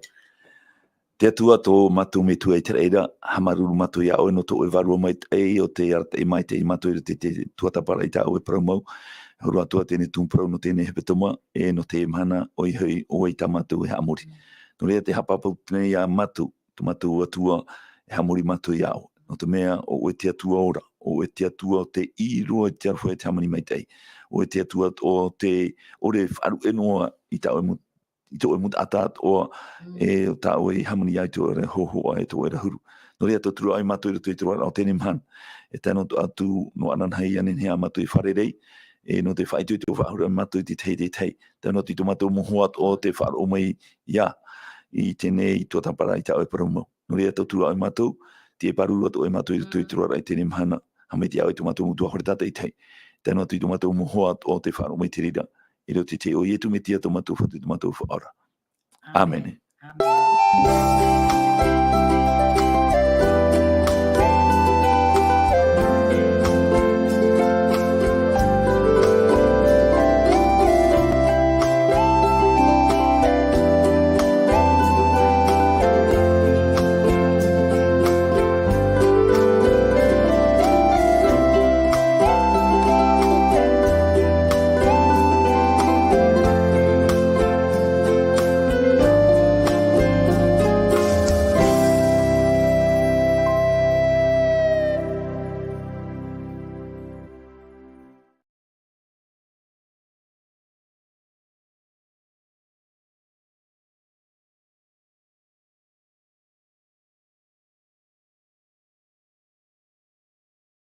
Te Atua tō mātou Metua i te raʻi ra, haʻamāuruuru mātou iā ʻoe nō tō ʻoe Vārua Maitaʻi, ʻo tē arataʻi maitaʻi mātou i roto i te tuatāpaparaʻa i tā ʻoe parau mau. E hōroʻa atoʻa teie tumu parau nō teie nei hepetoma, e nō teie mahana, ʻoia hoʻi, ʻo vai tā mātou e haʻamori. Nō reira, tē haʻapāpū nei iā mātou, tō mātou Atua, e haʻamori mātou iā ʻoe. Nō te mea, ʻo ʻoe te Atua ora, ʻo ʻoe te Atua o tei roa i te aroha e te hāmani maitaʻi. ʻO ʻoe te Atua o tē ʻore e faʻaruʻe noa i tā ʻoe mu-, i tō ʻoe mau taʻata atoʻa, Mm. e ʻo tā ʻoe i hāmani ai tō ʻoe hōhoʻa e tō ʻoe huru. Nō reira, tauturu ai mātou i roto i te roaraʻa o teie mahana. E tae noa atu nō ananahi, ʻia nehenehe ā mātou e fārerei, e nō te faʻaitoito faʻahou ra mātou i te tahi i te tahi. Tae noa atu i tō mātou mau hoa atoʻa tē faʻaroʻo mai iā, i teie tuatāpaparaʻa i tā ʻoe parau mau. Nō reira, tauturu ai mātou, tiʻa e pāruru atoʻa e mātou i roto i te roaraʻa i teie mahana. Haʻamaitaʻi iā ʻoe tō mātou Metua Hōʻē Tātaʻitahi. Tae noa atu i tō mātou mau hoa atoʻa tē faʻaroʻo mai i te reira. I roto i te iʻoa o Ietu Metia tō mātou Fatu, tō mātou Faʻaora. ʻĀmene. ʻĀmene.